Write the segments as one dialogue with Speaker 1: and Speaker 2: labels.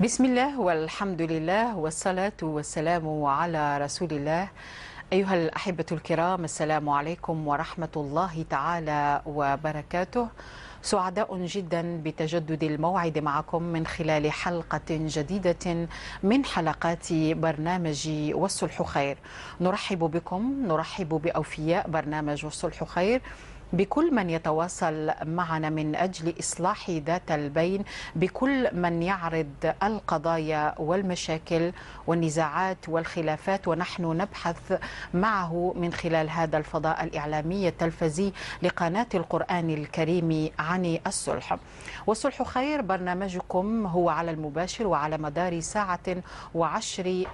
Speaker 1: بسم الله والحمد لله والصلاة والسلام على رسول الله. أيها الأحبة الكرام، السلام عليكم ورحمة الله تعالى وبركاته. سعداء جدا بتجدد الموعد معكم من خلال حلقة جديدة من حلقات برنامج والصلح خير. نرحب بكم، نرحب بأوفياء برنامج والصلح خير، بكل من يتواصل معنا من أجل إصلاح ذات البين، بكل من يعرض القضايا والمشاكل والنزاعات والخلافات، ونحن نبحث معه من خلال هذا الفضاء الإعلامي التلفزي لقناة القرآن الكريم عن الصلح. والصلح خير برنامجكم هو على المباشر وعلى مدار 1:10.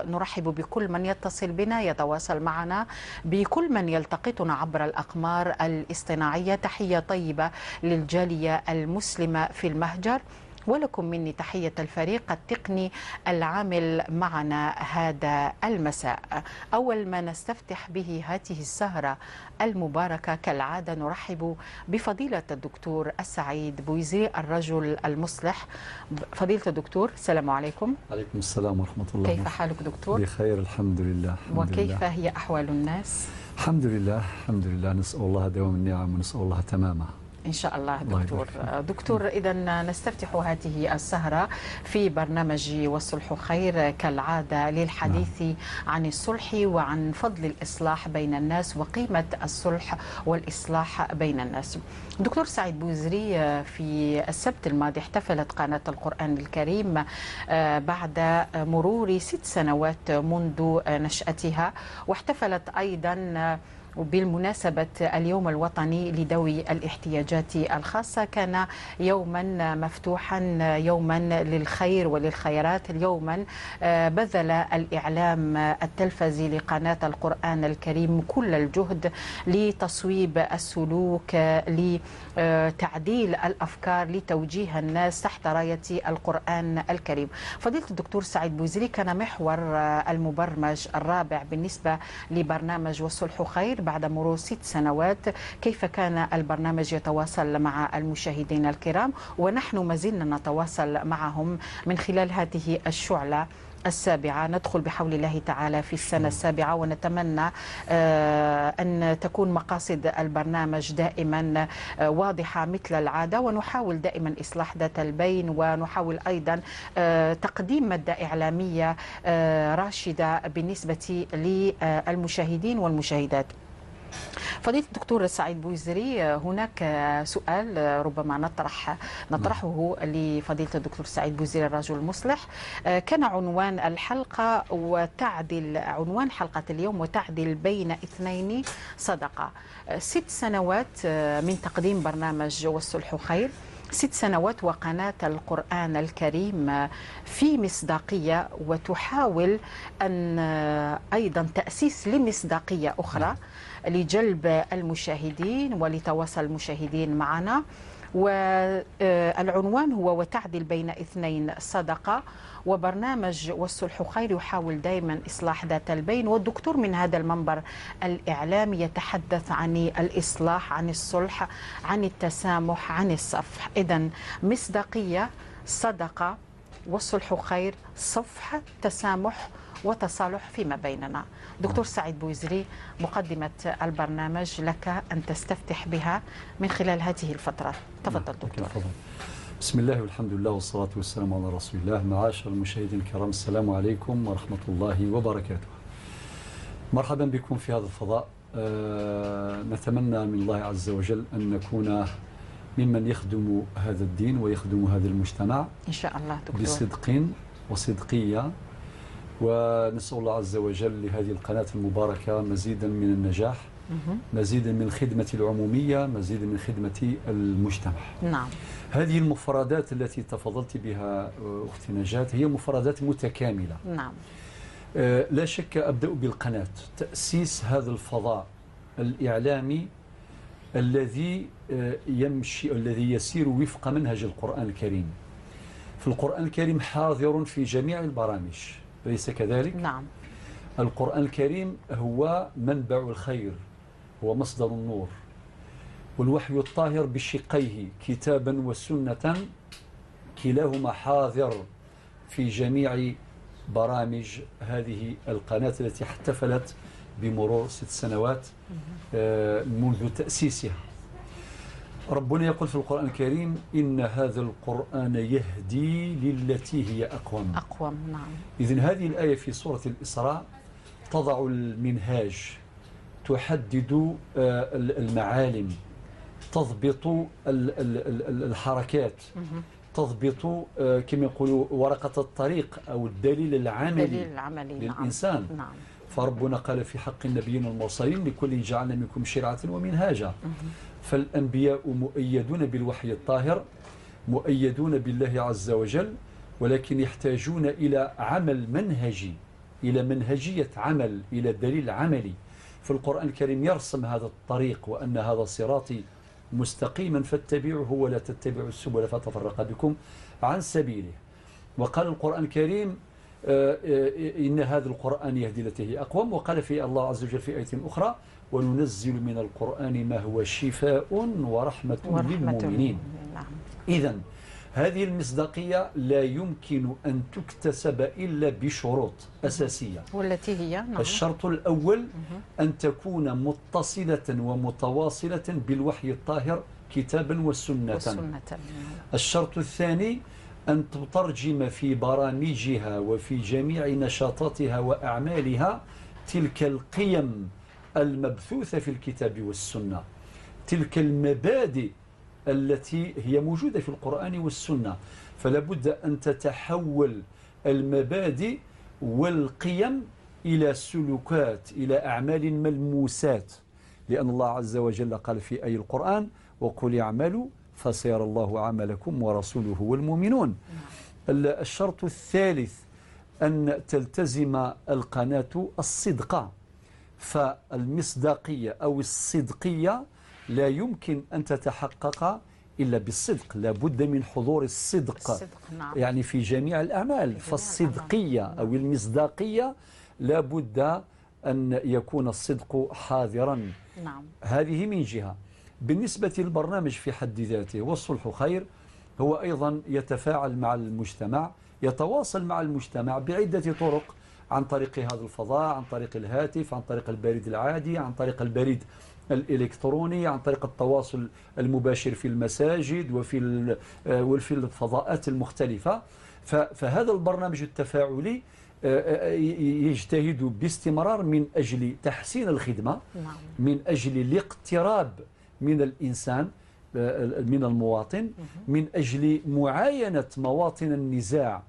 Speaker 1: نرحب بكل من يتصل بنا، يتواصل معنا، بكل من يلتقطنا عبر الأقمار الاصطناعية. تحية طيبة للجالية المسلمة في المهجر، ولكم مني تحية الفريق التقني العامل معنا هذا المساء. أول ما نستفتح به هذه السهرة المباركة كالعادة نرحب بفضيلة الدكتور السعيد بويزري الرجل المصلح. فضيلة الدكتور، السلام عليكم.
Speaker 2: عليكم السلام ورحمة الله.
Speaker 1: كيف حالك دكتور؟
Speaker 2: بخير الحمد لله. الحمد
Speaker 1: وكيف
Speaker 2: لله.
Speaker 1: هي أحوال الناس؟
Speaker 2: الحمد لله الحمد لله، نسأل الله دوام النعم ونسأل الله تمامها
Speaker 1: إن شاء الله. دكتور دكتور، إذا نستفتح هذه السهرة في برنامج والصلح خير كالعادة للحديث عن الصلح وعن فضل الإصلاح بين الناس وقيمة الصلح والإصلاح بين الناس. دكتور سعيد بوزري، في السبت الماضي احتفلت قناة القرآن الكريم بعد مرور 6 سنوات منذ نشأتها، واحتفلت أيضا وبالمناسبة اليوم الوطني لذوي الاحتياجات الخاصة. كان يوما مفتوحا، يوما للخير وللخيرات، يوما بذل الإعلام التلفزي لقناة القرآن الكريم كل الجهد لتصويب السلوك، لتعديل الأفكار، لتوجيه الناس تحت راية القرآن الكريم. فضيلة الدكتور سعيد بوزري، كان محور المبرمج الرابع بالنسبة لبرنامج والصلح خير بعد مرور 6 سنوات، كيف كان البرنامج يتواصل مع المشاهدين الكرام؟ ونحن ما زلنا نتواصل معهم من خلال هذه الشعلة السابعة. ندخل بحول الله تعالى في السنة السابعة، ونتمنى أن تكون مقاصد البرنامج دائما واضحة مثل العادة، ونحاول دائما إصلاح ذات البين، ونحاول أيضا تقديم مادة إعلامية راشدة بالنسبة للمشاهدين والمشاهدات. فضيلة الدكتور سعيد بوزري، هناك سؤال ربما نطرحه لفضيلة الدكتور سعيد بوزري الرجل المصلح. كان عنوان الحلقة وتعدل، عنوان حلقة اليوم وتعدل بين اثنين صدقة. 6 سنوات من تقديم برنامج والصلح خير، 6 سنوات وقناة القرآن الكريم في مصداقية، وتحاول أن أيضا تأسيس لمصداقية أخرى لجلب المشاهدين ولتواصل المشاهدين معنا. والعنوان هو وتعدل بين اثنين صدقة، وبرنامج والصلح خير يحاول دائما إصلاح ذات البين، والدكتور من هذا المنبر الإعلامي يتحدث عن الإصلاح، عن الصلح، عن التسامح، عن الصفح. إذن مصداقية، صدقة، والصلح خير، صفح، تسامح، وتصالح فيما بيننا. دكتور سعيد بوزري، مقدمة البرنامج لك أن تستفتح بها من خلال هذه الفترة. تفضل دكتور.
Speaker 2: بسم الله والحمد لله والصلاة والسلام على رسول الله. معاشر المشاهدين الكرام، السلام عليكم ورحمة الله وبركاته. مرحبا بكم في هذا الفضاء. نتمنى من الله عز وجل أن نكون ممن يخدم هذا الدين ويخدم هذا المجتمع
Speaker 1: إن شاء الله دكتور،
Speaker 2: بصدق وصدقية، ونسأل الله عز وجل لهذه القناة المباركة مزيدا من النجاح، مزيدا من الخدمة العمومية، مزيدا من خدمة المجتمع.
Speaker 1: نعم.
Speaker 2: هذه المفردات التي تفضلت بها أختي نجاة هي مفردات متكاملة.
Speaker 1: نعم.
Speaker 2: لا شك أبدأ بالقناة، تأسيس هذا الفضاء الإعلامي الذي يمشي، الذي يسير وفق منهج القرآن الكريم. في القرآن الكريم حاضر في جميع البرامج، أليس كذلك؟
Speaker 1: نعم.
Speaker 2: القرآن الكريم هو منبع الخير، هو مصدر النور، والوحي الطاهر بشقيه كتابا وسنة كلاهما حاضر في جميع برامج هذه القناة التي احتفلت بمرور 6 سنوات منذ تأسيسها. ربنا يقول في القرآن الكريم: إن هذا القرآن يهدي للتي هي أقوم.
Speaker 1: أقوم، نعم.
Speaker 2: إذن هذه الآية في سورة الإسراء تضع المنهاج، تحدد المعالم، تضبط الحركات، تضبط كما يقولوا ورقة الطريق أو الدليل العملي للإنسان.
Speaker 1: نعم.
Speaker 2: فربنا قال في حق النبيين المرسلين: لكل جعلنا منكم شرعة ومنهاجا. فالأنبياء مؤيدون بالوحي الطاهر، مؤيدون بالله عز وجل، ولكن يحتاجون إلى عمل منهجي، إلى منهجية عمل، إلى دليل عملي. فالقرآن الكريم يرسم هذا الطريق، وأن هذا صراطي مستقيما فاتبعوه ولا تتبعوا السبل فتفرق بكم عن سبيله. وقال القرآن الكريم: إن هذا القرآن يهدي التي هي أقوم. وقال في الله عز وجل في آية أخرى: وننزل من القرآن ما هو شفاء ورحمة للمؤمنين. إذن هذه المصداقية لا يمكن أن تكتسب إلا بشروط أساسية،
Speaker 1: والتي هي نعم.
Speaker 2: الشرط الأول أن تكون متصلة ومتواصلة بالوحي الطاهر كتابا وسنة. الشرط الثاني أن تترجم في برامجها وفي جميع نشاطاتها وأعمالها تلك القيم المبثوثة في الكتاب والسنة، تلك المبادئ التي هي موجودة في القرآن والسنة. فلا بد أن تتحول المبادئ والقيم إلى سلوكات، إلى أعمال ملموسات، لأن الله عز وجل قال في آية القرآن: وقل اعملوا فسيرى الله عملكم ورسوله والمؤمنون. الشرط الثالث أن تلتزم القناة الصدق، فالمصداقية أو الصدقية لا يمكن أن تتحقق إلا بالصدق، لا بد من حضور الصدق،
Speaker 1: نعم.
Speaker 2: يعني في جميع الأعمال. فالصدقية أو المصداقية لا بد أن يكون الصدق حاضرا.
Speaker 1: نعم.
Speaker 2: هذه من جهة. بالنسبة للبرنامج في حد ذاته والصلح خير، هو أيضا يتفاعل مع المجتمع، يتواصل مع المجتمع بعدة طرق، عن طريق هذا الفضاء، عن طريق الهاتف، عن طريق البريد العادي، عن طريق البريد الإلكتروني، عن طريق التواصل المباشر في المساجد وفي الفضاءات المختلفة. فهذا البرنامج التفاعلي يجتهد باستمرار من أجل تحسين الخدمة، من أجل الاقتراب من الإنسان، من المواطن، من أجل معاينة مواطن النزاع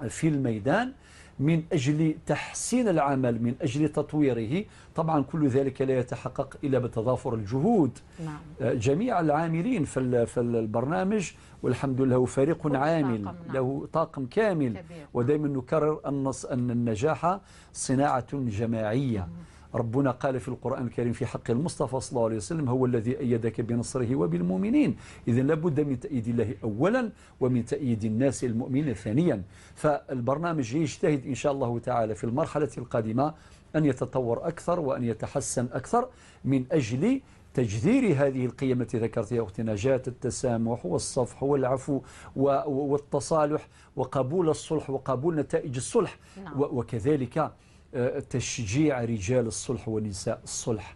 Speaker 2: في الميدان، من أجل تحسين العمل، من أجل تطويره. طبعا كل ذلك لا يتحقق إلا بتضافر الجهود.
Speaker 1: نعم.
Speaker 2: جميع العاملين في البرنامج، والحمد لله فريق عامل،
Speaker 1: طاقم، نعم.
Speaker 2: له طاقم كامل
Speaker 1: كبير.
Speaker 2: ودائما نكرر أن النجاح صناعة جماعية. ربنا قال في القرآن الكريم في حق المصطفى صلى الله عليه وسلم: هو الذي أيدك بنصره وبالمؤمنين. إذن لابد من تأييد الله أولا، ومن تأييد الناس المؤمنين ثانيا. فالبرنامج يجتهد إن شاء الله تعالى في المرحلة القادمة أن يتطور أكثر وأن يتحسن أكثر من أجل تجذير هذه القيم التي ذكرتها أختي نجاة: التسامح والصفح والعفو والتصالح وقبول الصلح وقبول نتائج الصلح.
Speaker 1: نعم.
Speaker 2: وكذلك تشجيع رجال الصلح ونساء الصلح.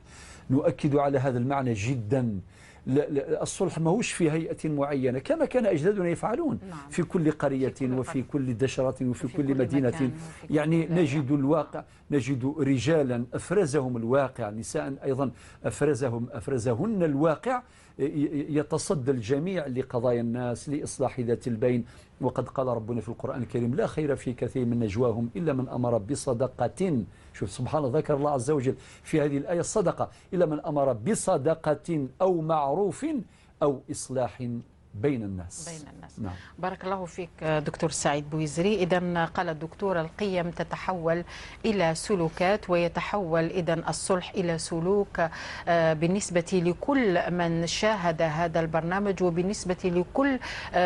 Speaker 2: نؤكد على هذا المعنى جدا. الصلح ماهوش في هيئة معينة كما كان أجدادنا يفعلون.
Speaker 1: نعم.
Speaker 2: في كل قرية وفي كل دشرة وفي كل مدينة، يعني نجد الواقع، نجد رجالا أفرزهم الواقع، نساء أيضا أفرزهن الواقع، يتصدى الجميع لقضايا الناس، لإصلاح ذات البين. وقد قال ربنا في القرآن الكريم: لا خير في كثير من نجواهم إلا من أمر بصدقة. شوف سبحان الله، ذكر الله عز وجل في هذه الآية الصدقة، إلا من أمر بصدقة أو معروف أو إصلاح بين الناس.
Speaker 1: بين الناس.
Speaker 2: نعم.
Speaker 1: بارك الله فيك دكتور سعيد بويزري. إذا قال الدكتور القيم تتحول إلى سلوكات، ويتحول إذا الصلح إلى سلوك بالنسبة لكل من شاهد هذا البرنامج، وبالنسبة لكل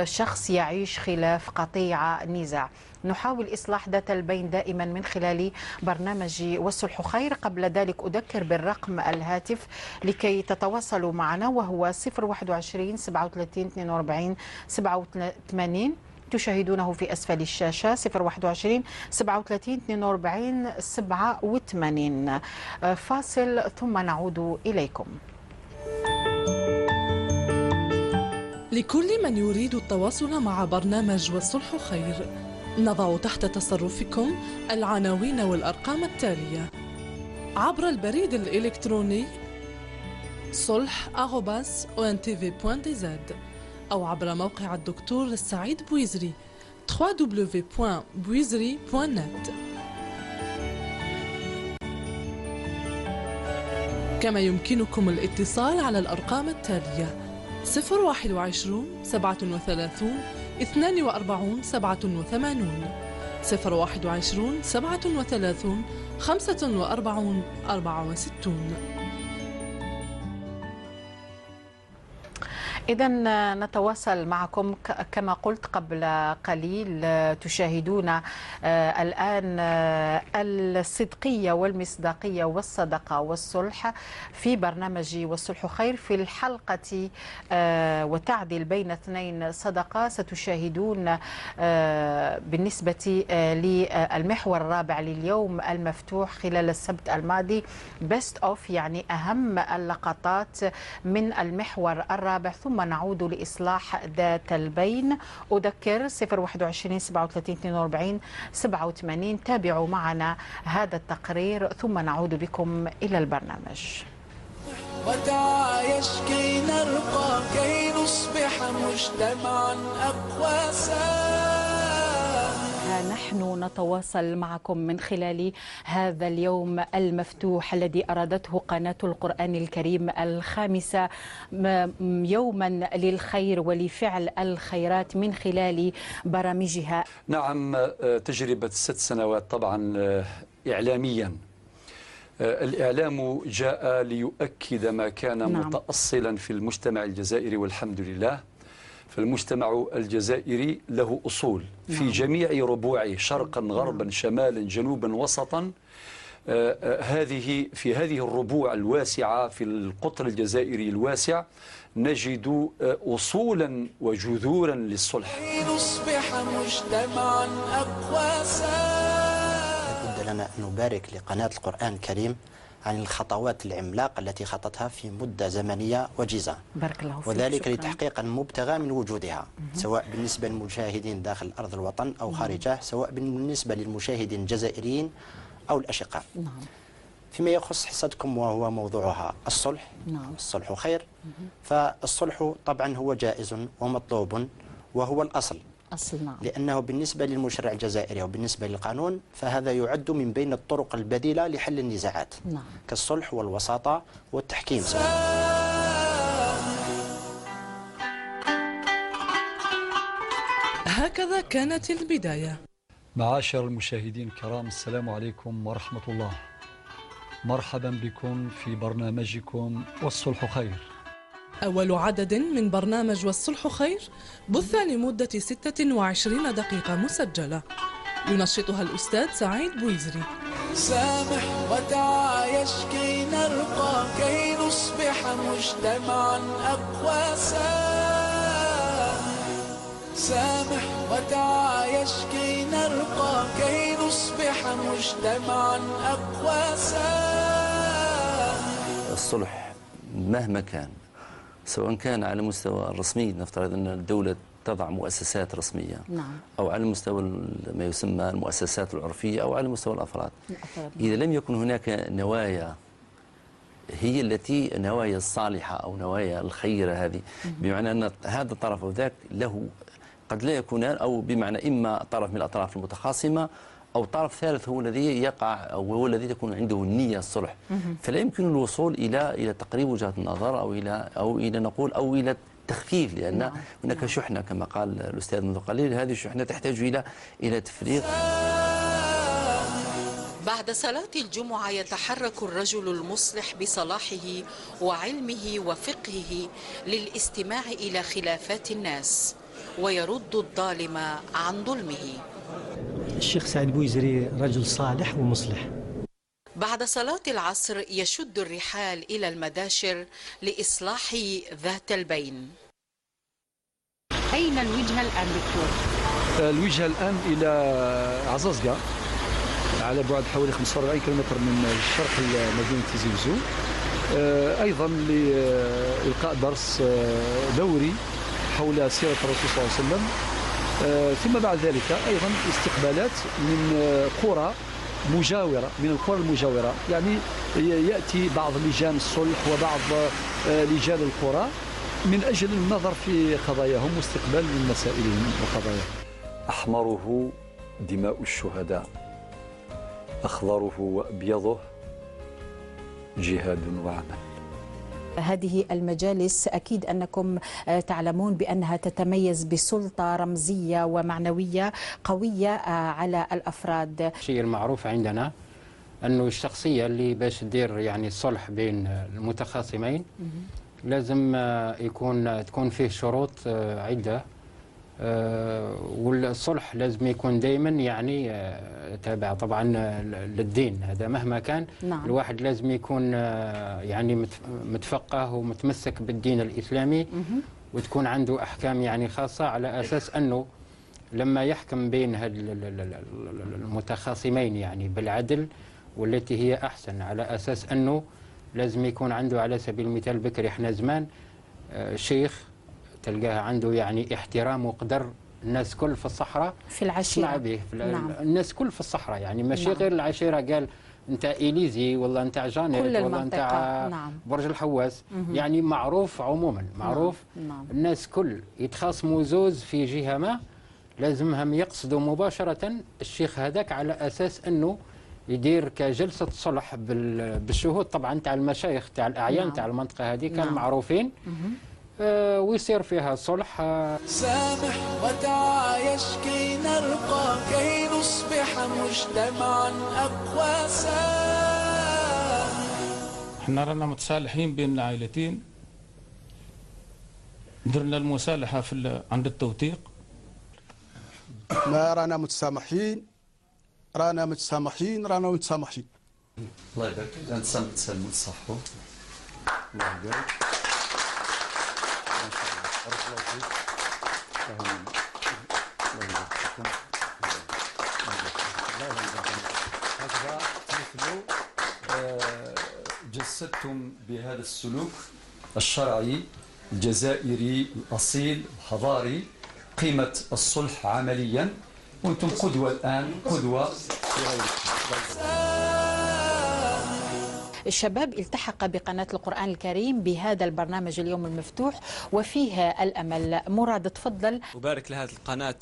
Speaker 1: شخص يعيش خلاف، قطيعة، نزاع. نحاول إصلاح ذات البين دائما من خلال برنامج والصلح خير. قبل ذلك أذكر بالرقم الهاتف لكي تتواصلوا معنا، وهو 021 37 42 87. تشاهدونه في أسفل الشاشة 021 37 42 87. فاصل ثم نعود إليكم.
Speaker 3: لكل من يريد التواصل مع برنامج والصلح خير، نضع تحت تصرفكم العناوين والأرقام التالية عبر البريد الإلكتروني solh@ontv.dz أو عبر موقع الدكتور السعيد بويزري www.bouizri.net. كما يمكنكم الاتصال على الأرقام التالية 021 37 42 87 021 37 45 64.
Speaker 1: إذا نتواصل معكم كما قلت قبل قليل. تشاهدون الآن الصدقية والمصداقية والصدقة والصلح في برنامج والصلح خير في الحلقة وتعدل بين اثنين صدقة. ستشاهدون بالنسبة للمحور الرابع لليوم المفتوح خلال السبت الماضي best of، يعني أهم اللقطات من المحور الرابع، ثم نعود لإصلاح ذات البين. أذكر 021 37 42 87. تابعوا معنا هذا التقرير ثم نعود بكم إلى البرنامج.
Speaker 4: وتعايش كي نرقى كي نصبح مجتمعا أقوى.
Speaker 1: نحن نتواصل معكم من خلال هذا اليوم المفتوح الذي أرادته قناة القرآن الكريم الخامسة، يوما للخير ولفعل الخيرات من خلال برامجها.
Speaker 2: نعم، تجربة 6 سنوات طبعا إعلاميا. الإعلام جاء ليؤكد ما كان متأصلا في المجتمع الجزائري، والحمد لله. فالمجتمع الجزائري له أصول في جميع ربوعه، شرقا غربا شمالا جنوبا وسطا. هذه في هذه الربوع الواسعة في القطر الجزائري الواسع نجد أصولا وجذورا للصلح.
Speaker 4: نصبح مجتمعا أقوى.
Speaker 5: لابد لنا أن نبارك لقناة القرآن الكريم عن الخطوات العملاقة التي خطتها في مدة زمنية وجيزة،
Speaker 1: بارك الله فيك،
Speaker 5: وذلك لتحقيق المبتغى من وجودها، سواء بالنسبة للمشاهدين داخل أرض الوطن أو خارجه، سواء بالنسبة للمشاهدين الجزائريين أو الأشقاء. فيما يخص حصتكم وهو موضوعها الصلح، الصلح خير. فالصلح طبعا هو جائز ومطلوب وهو الأصل. لأنه بالنسبة للمشرع الجزائري وبالنسبة للقانون فهذا يعد من بين الطرق البديلة لحل النزاعات، كالصلح والوساطة والتحكيم.
Speaker 3: هكذا كانت البداية.
Speaker 2: معاشر المشاهدين الكرام، السلام عليكم ورحمة الله. مرحبا بكم في برنامجكم والصلح خير.
Speaker 3: أول عدد من برنامج والصلح خير بث لمدة 26 دقيقة مسجلة ينشطها الأستاذ سعيد بويزري.
Speaker 4: سامح وتعايش كي نرقى كي نصبح مجتمعا أقوى. سامح وتعايش كي نرقى كي نصبح مجتمعا أقوى.
Speaker 6: الصلح مهما كان، سواء كان على المستوى الرسمي، نفترض أن الدولة تضع مؤسسات رسمية، أو على مستوى ما يسمى المؤسسات العرفية، أو على مستوى الأفراد، إذا لم يكن هناك نوايا هي التي نوايا الصالحة أو نوايا الخيرة هذه، بمعنى أن هذا الطرف أو ذاك له قد لا يكونان، أو بمعنى إما طرف من الأطراف المتخاصمة أو طرف ثالث هو الذي يقع أو هو الذي تكون عنده النية الصلح، فلا يمكن الوصول إلى تقريب وجهات النظر أو إلى نقول أو إلى تخفيف، لأن هناك شحنة كما قال الأستاذ منذ قليل، هذه الشحنة تحتاج إلى تفريغ.
Speaker 1: بعد صلاة الجمعة يتحرك الرجل المصلح بصلاحه وعلمه وفقهه للاستماع إلى خلافات الناس ويرد الظالم عن ظلمه.
Speaker 7: الشيخ سعيد بويزري رجل صالح ومصلح.
Speaker 1: بعد صلاة العصر يشد الرحال إلى المداشر لإصلاح ذات البين. أين الوجهة الآن دكتور؟
Speaker 2: الوجهة الآن إلى عزازقة على بعد حوالي 45 كيلومتر من شرق مدينة تيزي وزو، أيضا لإلقاء درس دوري حول سيرة الرسول صلى الله عليه وسلم، ثم بعد ذلك أيضا استقبالات من قرى مجاورة، من القرى المجاورة، يعني يأتي بعض لجان الصلح وبعض لجان القرى من أجل النظر في قضاياهم واستقبال مسائلهم وقضاياهم. أحمره دماء الشهداء، أخضره وأبيضه جهاد وعمل.
Speaker 1: هذه المجالس أكيد أنكم تعلمون بأنها تتميز بسلطة رمزية ومعنوية قوية على الأفراد.
Speaker 8: الشيء المعروف عندنا أنه الشخصية اللي باش تدير يعني الصلح بين المتخاصمين لازم تكون فيه شروط عدة، والصلح لازم يكون دائما يعني تابع طبعا للدين، هذا مهما كان. نعم. الواحد لازم يكون يعني متفقه ومتمسك بالدين الإسلامي، وتكون عنده أحكام يعني خاصة على أساس أنه لما يحكم بين المتخاصمين يعني بالعدل والتي هي أحسن، على أساس أنه لازم يكون عنده على سبيل المثال بكري احنا زمان شيخ تلقاه عنده يعني احترام وقدر الناس كل في الصحراء،
Speaker 1: في العشيرة
Speaker 8: به في نعم. الناس كل في الصحراء يعني ماشي نعم. غير العشيرة قال انت إليزي ولا انت جانيت ولا انت نعم. برج الحواس، يعني معروف عموما معروف. نعم. الناس كل يتخاصموا زوز في جهة ما لازمهم يقصدوا مباشرة الشيخ هذاك على أساس أنه يدير كجلسة صلح بالشهود طبعا تاع المشايخ تاع الأعيان نعم. تاع المنطقة هذه كانوا نعم. معروفين ويصير فيها صلح.
Speaker 4: سامح وتعايش كي نرقى، كي نصبح مجتمعا أقوى.
Speaker 9: احنا رانا متصالحين بين العائلتين، درنا المصالحة في عند التوثيق.
Speaker 10: ما رانا متسامحين، رانا متسامحين، رانا متسامحين.
Speaker 2: الله يبارك فيك. نتسامحوا تصحوا. الله يبارك. بارك الله فيك. الله يبارك فيكم. الله يبارك فيكم. هكذا مثل جسدتم بهذا السلوك الشرعي الجزائري الأصيل الحضاري قيمة الصلح عمليا، وانتم قدوة الآن، قدوة في غيركم.
Speaker 1: الشباب التحق بقناة القرآن الكريم بهذا البرنامج اليوم المفتوح وفيه الأمل. مراد تفضل.
Speaker 11: أبارك لهذه القناة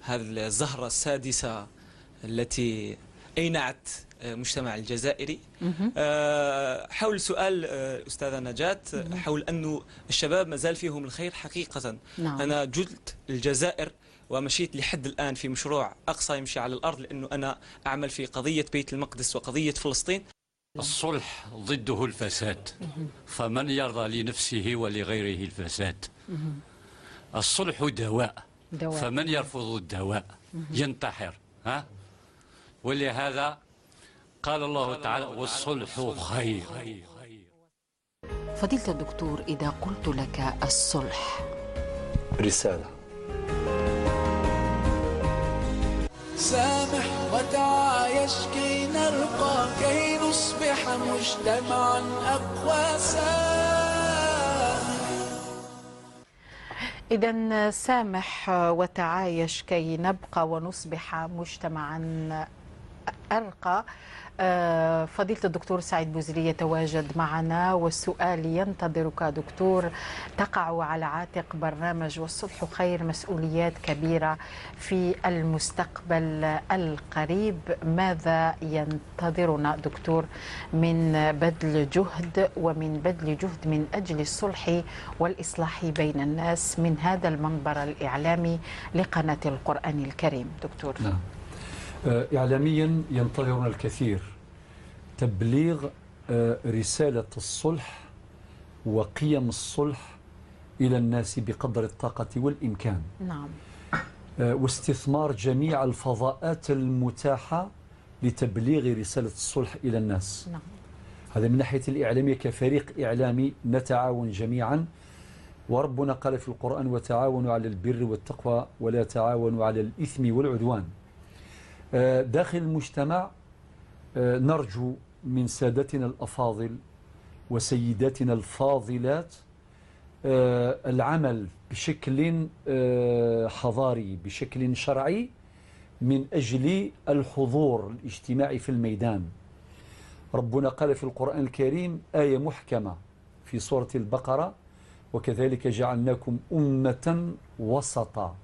Speaker 11: هذه الزهرة السادسة التي أينعت المجتمع الجزائري. حول سؤال أستاذة نجاة حول أنه الشباب مازال فيهم الخير حقيقة. نعم. أنا جلت الجزائر ومشيت لحد الآن في مشروع أقصى يمشي على الأرض، لأنه أنا أعمل في قضية بيت المقدس وقضية فلسطين.
Speaker 12: الصلح ضده الفساد، فمن يرضى لنفسه ولغيره الفساد. الصلح دواء، فمن يرفض الدواء ينتحر. ها؟ ولهذا قال الله تعالى والصلح خير.
Speaker 1: فضيلة الدكتور، إذا قلت لك الصلح
Speaker 2: رسالة.
Speaker 4: سامح وتعايش كي نرقى، كي نصبح مجتمعا أقوى.
Speaker 1: إذا سامح وتعايش كي نبقى ونصبح مجتمعا أرقى. فضيلة الدكتور سعيد بوزري يتواجد معنا، والسؤال ينتظرك دكتور. تقع على عاتق برنامج والصلح خير مسؤوليات كبيرة في المستقبل القريب، ماذا ينتظرنا دكتور من بذل جهد ومن بذل جهد من أجل الصلح والإصلاح بين الناس من هذا المنبر الإعلامي لقناة القرآن الكريم دكتور؟
Speaker 2: نعم. إعلاميا ينتظرنا الكثير، تبليغ رسالة الصلح وقيم الصلح إلى الناس بقدر الطاقة والإمكان.
Speaker 1: نعم.
Speaker 2: واستثمار جميع الفضاءات المتاحة لتبليغ رسالة الصلح إلى الناس. نعم. هذا من ناحية الإعلامية، كفريق إعلامي نتعاون جميعا وربنا قال في القرآن: وتعاونوا على البر والتقوى ولا تعاونوا على الإثم والعدوان. داخل المجتمع نرجو من سادتنا الأفاضل وسيداتنا الفاضلات العمل بشكل حضاري، بشكل شرعي، من أجل الحضور الاجتماعي في الميدان. ربنا قال في القرآن الكريم آية محكمة في سورة البقرة: وكذلك جعلناكم أمة وسطا.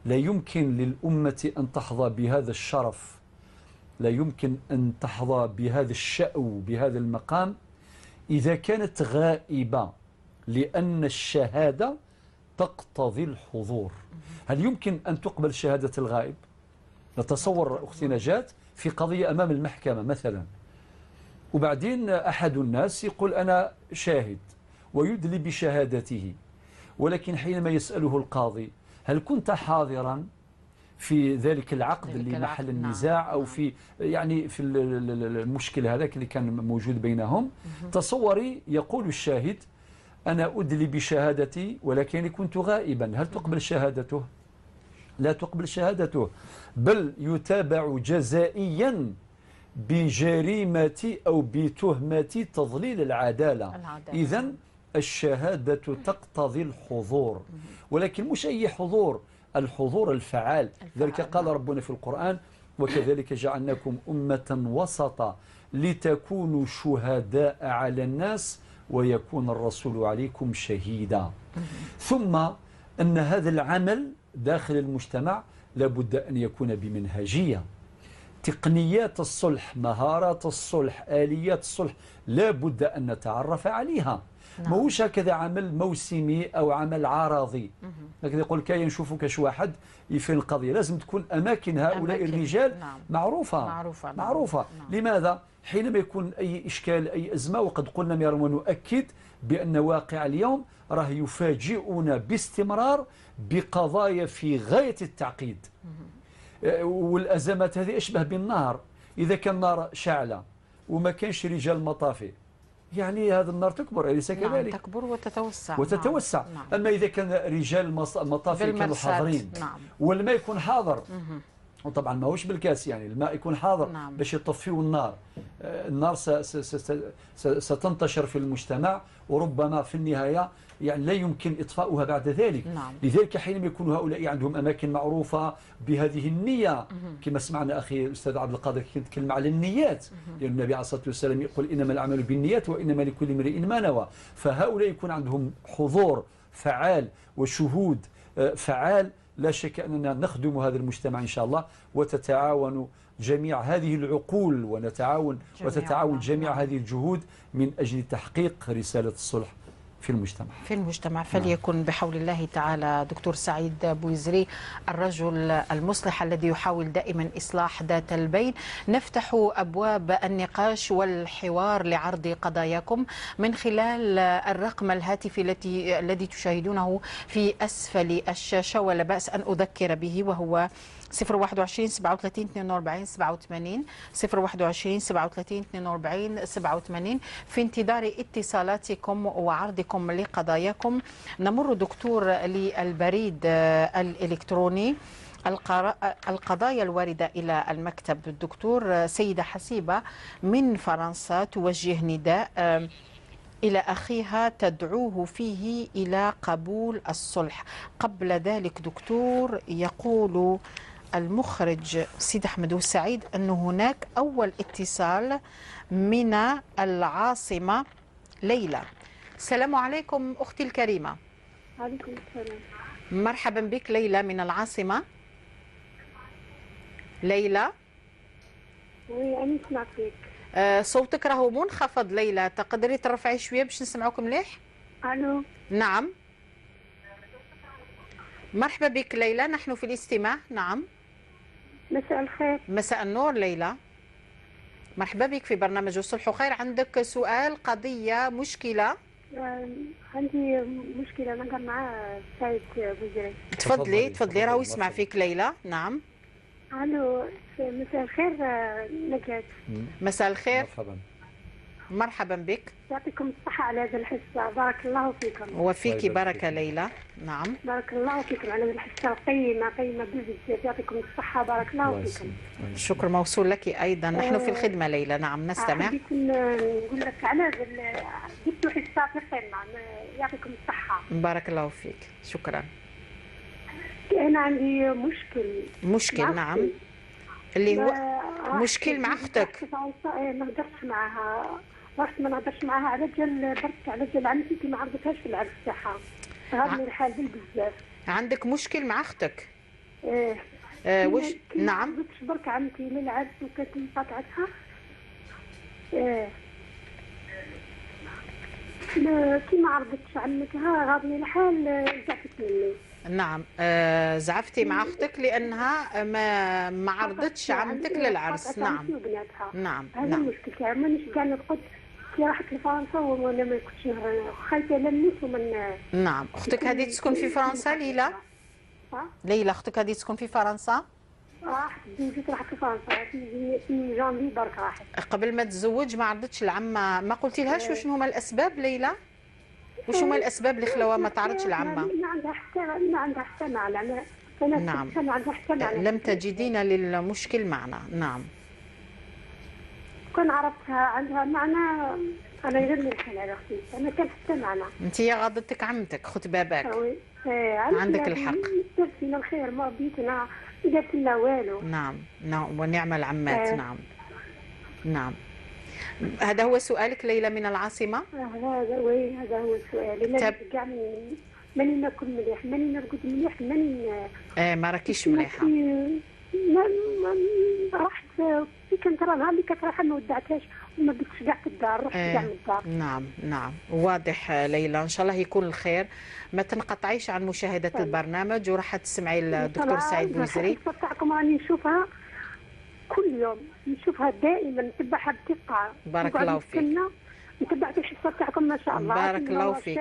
Speaker 2: لا يمكن للأمة أن تحظى بهذا الشرف، لا يمكن أن تحظى بهذا الشأو، بهذا المقام، إذا كانت غائبة، لأن الشهادة تقتضي الحضور. هل يمكن أن تقبل شهادة الغائب؟ نتصور أختي نجاة في قضية أمام المحكمة مثلا، وبعدين أحد الناس يقول أنا شاهد ويدلي بشهادته، ولكن حينما يسأله القاضي: هل كنت حاضرا في ذلك العقد اللي محل النزاع، أو في يعني في المشكلة هذاك اللي كان موجود بينهم؟ تصوري يقول الشاهد: أنا أدلي بشهادتي ولكني كنت غائبا. هل تقبل شهادته؟ لا تقبل شهادته، بل يتابع جزائيا بجريمة أو بتهمة تضليل العدالة. إذن الشهادة تقتضي الحضور، ولكن مش أي حضور، الحضور الفعال. ذلك قال ربنا في القرآن: وكذلك جعلناكم أمة وسطا لتكونوا شهداء على الناس ويكون الرسول عليكم شهيدا. ثم أن هذا العمل داخل المجتمع لابد أن يكون بمنهجية. تقنيات الصلح، مهارات الصلح، آليات الصلح لابد أن نتعرف عليها. ماهوش هكذا عمل موسمي أو عمل عارضي. لكن يقول كاين نشوفوا كاش واحد يفهم القضية. لازم تكون أماكن هؤلاء أماكن الرجال معروفة. معروفة. معروفة. لماذا؟ حينما يكون أي إشكال، أي أزمة، وقد قلنا مرارا ونؤكد بأن واقع اليوم راه يفاجئنا باستمرار بقضايا في غاية التعقيد. والأزمات هذه أشبه بالنار، إذا كان نار شعلة وما كانش رجال مطافئ، يعني هذا النار تكبر، أليس كذلك؟
Speaker 1: نعم، تكبر وتتوسع.
Speaker 2: وتتوسع. نعم. أما إذا كان رجال المطافئ كانوا حاضرين، نعم، والماء يكون حاضر، وطبعا ماهوش بالكاس، يعني الماء يكون حاضر، نعم، باش يطفيوا النار. النار ستنتشر في المجتمع، وربما في النهاية يعني لا يمكن إطفاؤها بعد ذلك. نعم. لذلك حينما يكون هؤلاء عندهم أماكن معروفة بهذه النية، كما سمعنا أخي الأستاذ عبد القادر كي يتكلم على النيات، لأن النبي عليه الصلاة والسلام يقول إنما الأعمال بالنيات وإنما لكل امرئ ما نوى. فهؤلاء يكون عندهم حضور فعال وشهود فعال. لا شك أننا نخدم هذا المجتمع إن شاء الله، وتتعاون جميع هذه العقول، ونتعاون وتتعاون جميع هذه الجهود من أجل تحقيق رسالة الصلح في المجتمع.
Speaker 1: في المجتمع. فليكن بحول الله تعالى. دكتور سعيد بويزري، الرجل المصلح الذي يحاول دائما إصلاح ذات البين. نفتح أبواب النقاش والحوار لعرض قضاياكم من خلال الرقم الهاتفي الذي تشاهدونه في أسفل الشاشة، ولا بأس أن أذكر به، وهو 021 37 42 87، 021 37 42 87. في انتظار اتصالاتكم وعرضكم لقضاياكم. نمر دكتور للبريد الإلكتروني، القضايا الواردة إلى المكتب. الدكتور، سيدة حسيبة من فرنسا توجه نداء إلى أخيها تدعوه فيه إلى قبول الصلح. قبل ذلك دكتور، يقول المخرج سيد أحمد سعيد أن هناك أول اتصال من العاصمة ليلى. السلام عليكم أختي الكريمة.
Speaker 13: عليكم السلام.
Speaker 1: مرحبا بك ليلى من العاصمة. ليلى،
Speaker 13: oui أنا نسمع فيك.
Speaker 1: صوتك راهو منخفض ليلى، تقدري ترفعي شوية باش نسمعوك مليح؟
Speaker 13: ألو.
Speaker 1: نعم، مرحبا بك ليلى، نحن في الاستماع. نعم.
Speaker 13: مساء الخير.
Speaker 1: مساء النور ليلى، مرحبا بك في برنامج الصلح خير. عندك سؤال، قضية، مشكلة؟
Speaker 13: عندي مشكلة نهضر مع سعيد بوزري.
Speaker 1: تفضلي تفضلي، راهو يسمع فيك ليلى. نعم.
Speaker 13: الو، مساء الخير نجاة.
Speaker 1: مساء الخير.
Speaker 2: مرحبا.
Speaker 1: مرحبا بك.
Speaker 13: يعطيكم الصحة على هذه الحصة، بارك الله فيكم.
Speaker 1: وفيك بركة ليلى. نعم
Speaker 13: بارك الله فيكم على هذه الحصة القيمة، قيمة بزاف، يعطيكم الصحة، بارك الله فيكم.
Speaker 1: شكر موصول لك أيضا، نحن في الخدمة ليلى. نعم نستمع.
Speaker 13: حبيت نقول لك على جبتوا حصة في القمة، يعطيكم الصحة.
Speaker 1: بارك الله فيك، شكرا.
Speaker 13: أنا عندي مشكل.
Speaker 1: مشكل؟ نعم. اللي هو مشكل مع أختك.
Speaker 13: ما هدرتش معاها، رحت ما نهضرش معاها على جال برك، على جال عمتي كي ما عرضتهاش في العرس تاعها، غابني الحال بزاف.
Speaker 1: عندك مشكل مع اختك؟
Speaker 13: ايه.
Speaker 1: واش؟ نعم.
Speaker 13: ما عرضتش برك عمتي للعرس وكانت مقاطعتها. ايه. كي ما عرضتش عمتها غابني الحال، زعفت مني.
Speaker 1: نعم. زعفتي مع اختك لانها ما عرضتش عمتك للعرس. نعم. نعم.
Speaker 13: هذا المشكل تاعي، مانيش كاع نرقد. كي راحت لفرنسا وانا ما كنتش خايفة لا نموت ومن.
Speaker 1: نعم. اختك هذه تسكن في فرنسا ليلى؟ ليلى اختك هذه تسكن في فرنسا؟
Speaker 13: راحت تزوجت، راحت لفرنسا في جانفي برك راحت.
Speaker 1: قبل ما تزوج ما عرضتش العمه، ما قلتي لهاش وشنو هما الاسباب ليلى؟ وش هما الاسباب اللي خلاوها ما تعرضش العمه؟
Speaker 13: ما عندها حتى، ما عندها حتى معنى.
Speaker 1: نعم.
Speaker 13: ما عندها حتى معنى.
Speaker 1: لم تجدين للمشكل معنى. نعم.
Speaker 13: كون عرفتها عندها معنى انا غير الحال على اختي، انا كان حتى معنى.
Speaker 1: انت يا غاضتك عمتك خت باباك.
Speaker 13: oui.
Speaker 1: عندك الحق.
Speaker 13: درت فينا الخير، ما ربيتنا ما درت لنا والو.
Speaker 1: نعم نعم، ونعم العمات. نعم نعم. هذا هو سؤالك ليلى من العاصمة؟
Speaker 13: هذا oui، هذا هو السؤال. أنا كاع ماني ناكل مليح، ماني نرقد مليح، ماني
Speaker 1: ما راكيش مليحة.
Speaker 13: رحت في كنت راه نهار اللي كانت رايحة ما ودعتهاش وما بقيتش كاع في الدار، رحت كاع من الدار.
Speaker 1: نعم نعم، واضح ليلى، ان شاء الله يكون الخير. ما تنقطعيش عن مشاهدة البرنامج وراح تسمعي الدكتور سعيد بوزري.
Speaker 13: الحصة تاعكم راني نشوفها كل يوم، نشوفها دائما، نتبعها بدقة.
Speaker 1: بارك الله فيك.
Speaker 13: نتبع في الحصة تاعكم ما شاء الله.
Speaker 1: بارك الله فيك.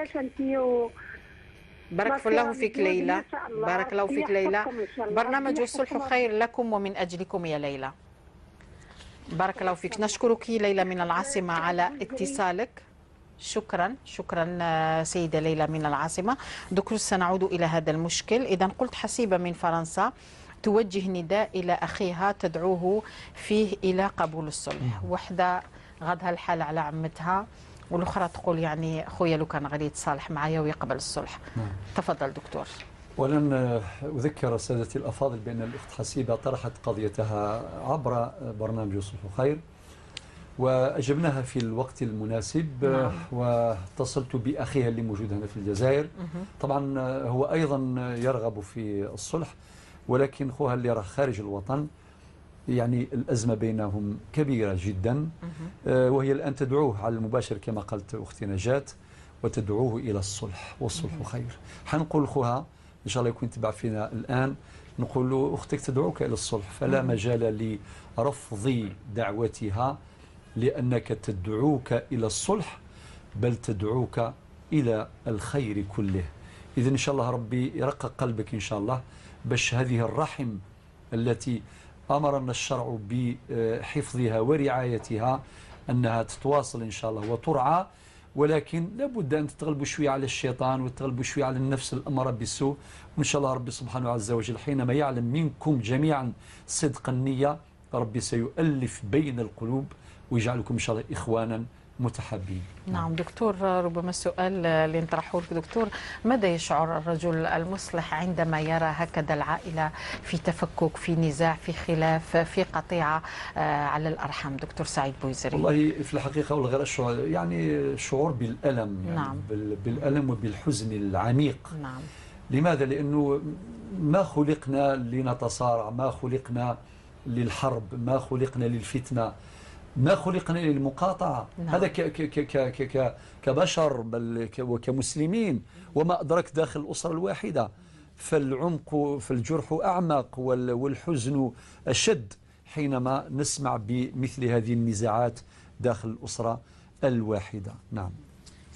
Speaker 1: بارك الله فيك ليلى. بارك الله فيك ليلى. برنامج الصلح خير لكم ومن أجلكم يا ليلى. بارك الله فيك. نشكرك ليلى من العاصمة على اتصالك. شكرا شكرا سيدة ليلى من العاصمة. دكتور سنعود إلى هذا المشكل. إذا قلت حسيبة من فرنسا توجه نداء إلى أخيها تدعوه فيه إلى قبول الصلح. وحدة غادها الحال على عمتها والأخرى تقول يعني خويا لو كان غادي يتصالح معايا ويقبل الصلح. نعم. تفضل دكتور.
Speaker 2: ولن أذكر سادتي الأفاضل بأن الأخت حسيبة طرحت قضيتها عبر برنامج الصلح خير وأجبناها في الوقت المناسب. نعم. واتصلت بأخيها اللي موجود هنا في الجزائر. طبعا هو أيضا يرغب في الصلح، ولكن خوها اللي راه خارج الوطن يعني الأزمة بينهم كبيرة جدا. وهي الآن تدعوه على المباشر كما قالت أختي نجاة، وتدعوه إلى الصلح والصلح خير. حنقول خوها إن شاء الله يكون تبع فينا الآن، نقول له أختك تدعوك إلى الصلح، فلا مجال لرفض دعوتها، لأنك تدعوك إلى الصلح بل تدعوك إلى الخير كله. إذن إن شاء الله ربي يرقق قلبك إن شاء الله، باش هذه الرحم التي أمرنا الشرع بحفظها ورعايتها أنها تتواصل إن شاء الله وترعى، ولكن لابد أن تتغلبوا شوية على الشيطان وتتغلبوا شوية على النفس الأمارة بالسوء. وإن شاء الله ربي سبحانه عز وجل حينما يعلم منكم جميعا صدق النية ربي سيؤلف بين القلوب ويجعلكم إن شاء الله إخوانا متحابين.
Speaker 1: نعم دكتور، ربما السؤال اللي نطرحه لك دكتور، ماذا يشعر الرجل المصلح عندما يرى هكذا العائلة في تفكك، في نزاع، في خلاف، في قطيعة على الأرحام؟ دكتور سعيد بوزري.
Speaker 2: والله في الحقيقة والغير الشعور يعني شعور بالألم، يعني
Speaker 1: نعم.
Speaker 2: بالألم وبالحزن العميق.
Speaker 1: نعم.
Speaker 2: لماذا؟ لأنه ما خلقنا لنتصارع، ما خلقنا للحرب، ما خلقنا للفتنة، ما خلقنا للمقاطعة.
Speaker 1: نعم.
Speaker 2: هذا ك ك ك ك ك كبشر بل وكمسلمين، وما أدرك داخل الأسرة الواحدة، فالعمق فالجرح أعمق والحزن أشد حينما نسمع بمثل هذه النزاعات داخل الأسرة الواحدة. نعم.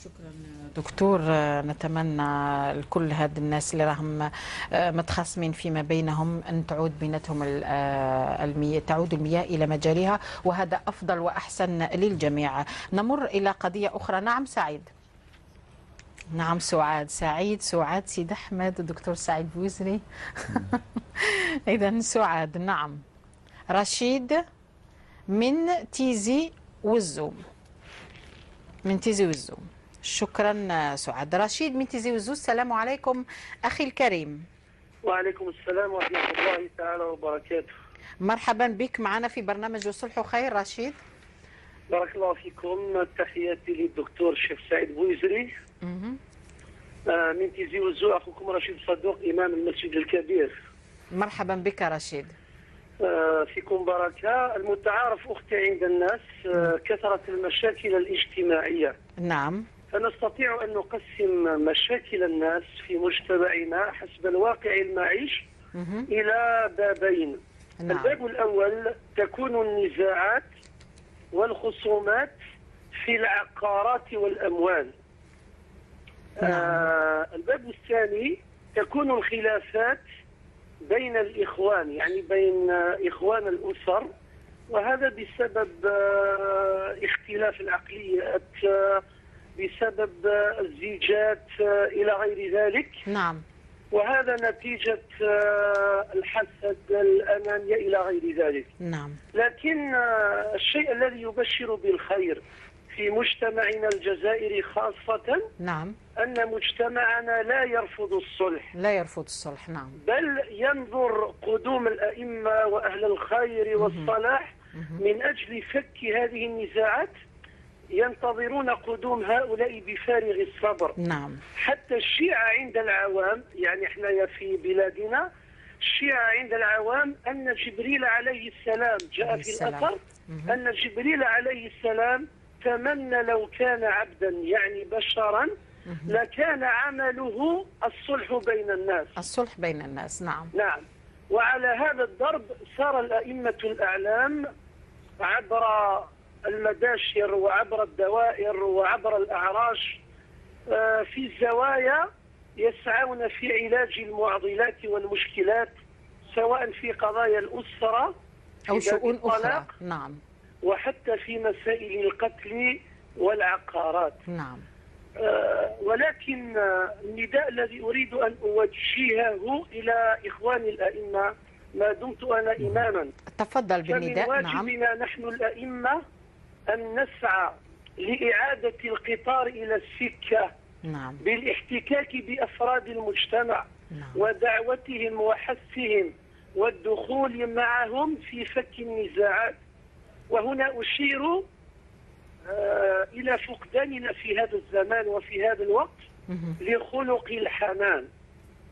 Speaker 1: شكرا دكتور. نتمنى لكل هاد الناس اللي راهم متخاصمين فيما بينهم أن تعود بيناتهم المياه، تعود المياه إلى مجاريها، وهذا أفضل وأحسن للجميع. نمر إلى قضية أخرى. نعم سعيد. نعم سعاد. سعيد، سعاد، سيد أحمد، الدكتور سعيد بوزري. إذا سعاد. نعم رشيد من تيزي وزو. من تيزي وزو. شكرا سعاد. رشيد من تيزي وزو، السلام عليكم أخي الكريم.
Speaker 14: وعليكم السلام ورحمة الله تعالى وبركاته.
Speaker 1: مرحبا بك معنا في برنامج الصلح خير رشيد.
Speaker 14: بارك الله فيكم. تحياتي للدكتور الشيخ سعيد بويزري من تيزي وزو، أخوكم رشيد صدوق إمام المسجد الكبير.
Speaker 1: مرحبا بك رشيد.
Speaker 14: فيكم بركة. المتعارف أختي عند الناس كثرة المشاكل الاجتماعية.
Speaker 1: نعم.
Speaker 14: فنستطيع أن نقسم مشاكل الناس في مجتمعنا حسب الواقع المعيش إلى بابين. نعم. الباب الأول تكون النزاعات والخصومات في العقارات والأموال. نعم. الباب الثاني تكون الخلافات بين الإخوان، يعني بين إخوان الأسر، وهذا بسبب اختلاف العقليات، بسبب الزيجات إلى غير ذلك.
Speaker 1: نعم.
Speaker 14: وهذا نتيجة الحسد، الأنانية إلى غير ذلك.
Speaker 1: نعم.
Speaker 14: لكن الشيء الذي يبشر بالخير في مجتمعنا الجزائري خاصة،
Speaker 1: نعم،
Speaker 14: أن مجتمعنا لا يرفض الصلح.
Speaker 1: لا يرفض الصلح، نعم،
Speaker 14: بل ينظر قدوم الأئمة وأهل الخير والصلاح من أجل فك هذه النزاعات، ينتظرون قدوم هؤلاء بفارغ الصبر.
Speaker 1: نعم.
Speaker 14: حتى الشيعة عند العوام، يعني احنا في بلادنا الشيعة عند العوام أن جبريل عليه السلام جاء في الأثر أن جبريل عليه السلام تمنى لو كان عبدا، يعني بشرا، لكان عمله الصلح بين الناس.
Speaker 1: الصلح بين الناس، نعم.
Speaker 14: نعم. وعلى هذا الضرب صار الأئمة الأعلام عبر المداشر وعبر الدوائر وعبر الأعراش في الزوايا يسعون في علاج المعضلات والمشكلات، سواء في قضايا الأسرة
Speaker 1: أو شؤون أخرى. نعم.
Speaker 14: وحتى في مسائل القتل والعقارات.
Speaker 1: نعم.
Speaker 14: ولكن النداء الذي أريد أن أوجهه إلى إخواني الأئمة ما دمت أنا إماما.
Speaker 1: تفضل بالنداء.
Speaker 14: نعم. واجبنا نحن الأئمة أن نسعى لإعادة القطار إلى السكة.
Speaker 1: نعم.
Speaker 14: بالاحتكاك بأفراد المجتمع.
Speaker 1: نعم.
Speaker 14: ودعوتهم وحثهم والدخول معهم في فك النزاعات. وهنا أشير إلى فقداننا في هذا الزمان وفي هذا الوقت لخلق الحنان.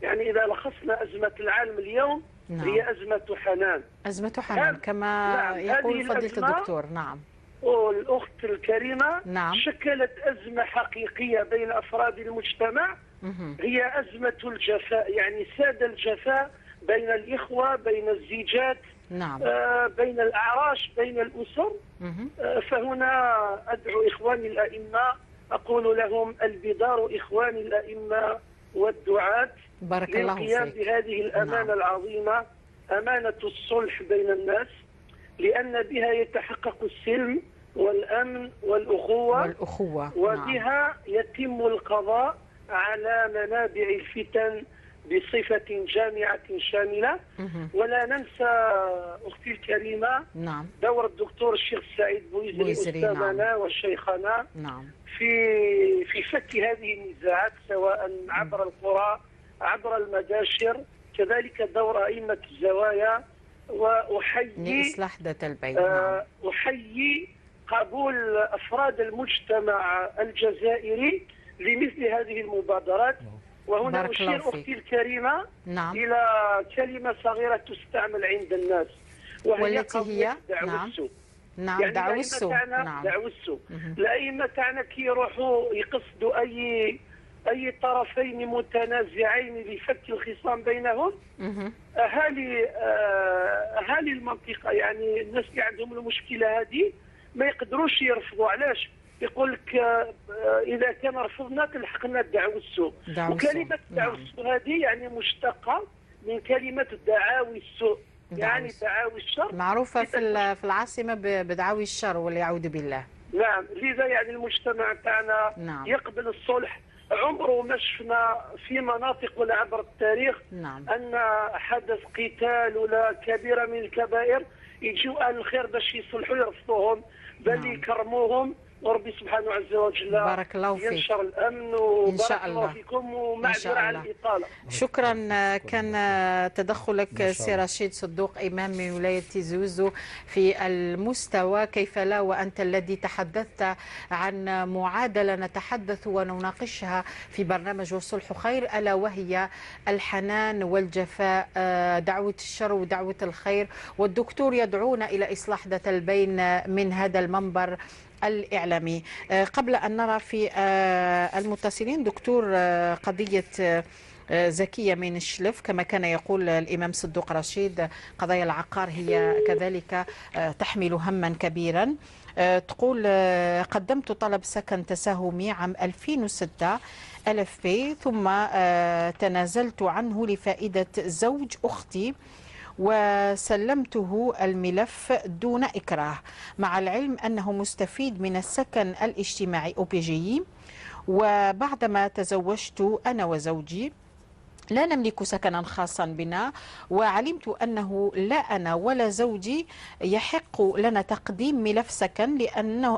Speaker 14: يعني إذا لخصنا أزمة العالم اليوم،
Speaker 1: نعم،
Speaker 14: هي أزمة حنان.
Speaker 1: أزمة حنان كما
Speaker 14: نعم،
Speaker 1: يقول فضيلة الدكتور. نعم.
Speaker 14: والأخت الكريمة،
Speaker 1: نعم،
Speaker 14: شكلت أزمة حقيقية بين أفراد المجتمع. هي أزمة الجفاء، يعني ساد الجفاء بين الإخوة، بين الزيجات،
Speaker 1: نعم،
Speaker 14: بين الأعراش، بين الأسر. فهنا أدعو إخواني الأئمة، أقول لهم البدار إخواني الأئمة والدعاة،
Speaker 1: بارك الله
Speaker 14: للقيام
Speaker 1: فيك
Speaker 14: بهذه الأمانة،
Speaker 1: نعم،
Speaker 14: العظيمة، أمانة الصلح بين الناس، لأن بها يتحقق السلم والأمن والأخوة، وبها،
Speaker 1: نعم،
Speaker 14: يتم القضاء على منابع الفتن بصفة جامعة شاملة. ولا ننسى أختي الكريمة،
Speaker 1: نعم،
Speaker 14: دور الدكتور الشيخ سعيد بويزري أستاذنا،
Speaker 1: نعم،
Speaker 14: وشيخنا،
Speaker 1: نعم،
Speaker 14: في فك هذه النزاعات، سواء عبر القرى، عبر المداشر، كذلك دور أئمة الزوايا. وأحيي
Speaker 1: لإصلاح ذات البين. نعم.
Speaker 14: أحيي قبول أفراد المجتمع الجزائري لمثل هذه المبادرات. وهنا أشير أختي الكريمة،
Speaker 1: نعم،
Speaker 14: إلى كلمة صغيرة تستعمل عند الناس، وهي
Speaker 1: والتي هي
Speaker 14: دعوسو.
Speaker 1: نعم.
Speaker 14: يعني
Speaker 1: دعوسو.
Speaker 14: نعم. دعوسو. الأئمة تاعنا كي يروحوا يقصدوا أي طرفين متنازعين لفك الخصام بينهم، أهالي المنطقة، يعني الناس اللي عندهم المشكلة هذه ما يقدروش يرفضوا. علاش؟ يقول لك اذا كان رفضنا تلحقنا دعوة السوء. وكلمه دعوة السوء هذه يعني مشتقة من كلمة دعاوي السوء، يعني دعاوي الشر،
Speaker 1: معروفة في العاصمة بدعاوي الشر والعوذ بالله.
Speaker 14: نعم، لذا يعني المجتمع تاعنا نعم. يقبل الصلح. عمره ما شفنا في مناطق ولا عبر التاريخ نعم. ان حدث قتال ولا كبيرة من الكبائر يجيو اهل الخير باش يصلحوا يرفضوهم، بل نعم. يكرموهم. وربي سبحانه عز وجل
Speaker 1: بارك الله فيك
Speaker 14: ينشر الامن، وبارك الله فيكم ومعذره على الاطالة.
Speaker 1: شكرا، كان تدخلك سي رشيد صدوق امام من ولاية تيزي وزو في المستوى. كيف لا وانت الذي تحدثت عن معادلة نتحدث ونناقشها في برنامج والصلح خير، الا وهي الحنان والجفاء، دعوه الشر ودعوة الخير، والدكتور يدعونا الى اصلاح ذات البين من هذا المنبر الإعلامي. قبل أن نرى في المتصلين دكتور، قضية زكية من الشلف كما كان يقول الإمام صدوق رشيد، قضايا العقار هي كذلك تحمل هما كبيرا. تقول قدمت طلب سكن تساهمي عام 2006 ألف بي، ثم تنازلت عنه لفائدة زوج أختي وسلمته الملف دون إكراه، مع العلم أنه مستفيد من السكن الاجتماعي OPGI. وبعدما تزوجت أنا وزوجي لا نملك سكنا خاصا بنا، وعلمت أنه لا أنا ولا زوجي يحق لنا تقديم ملف سكن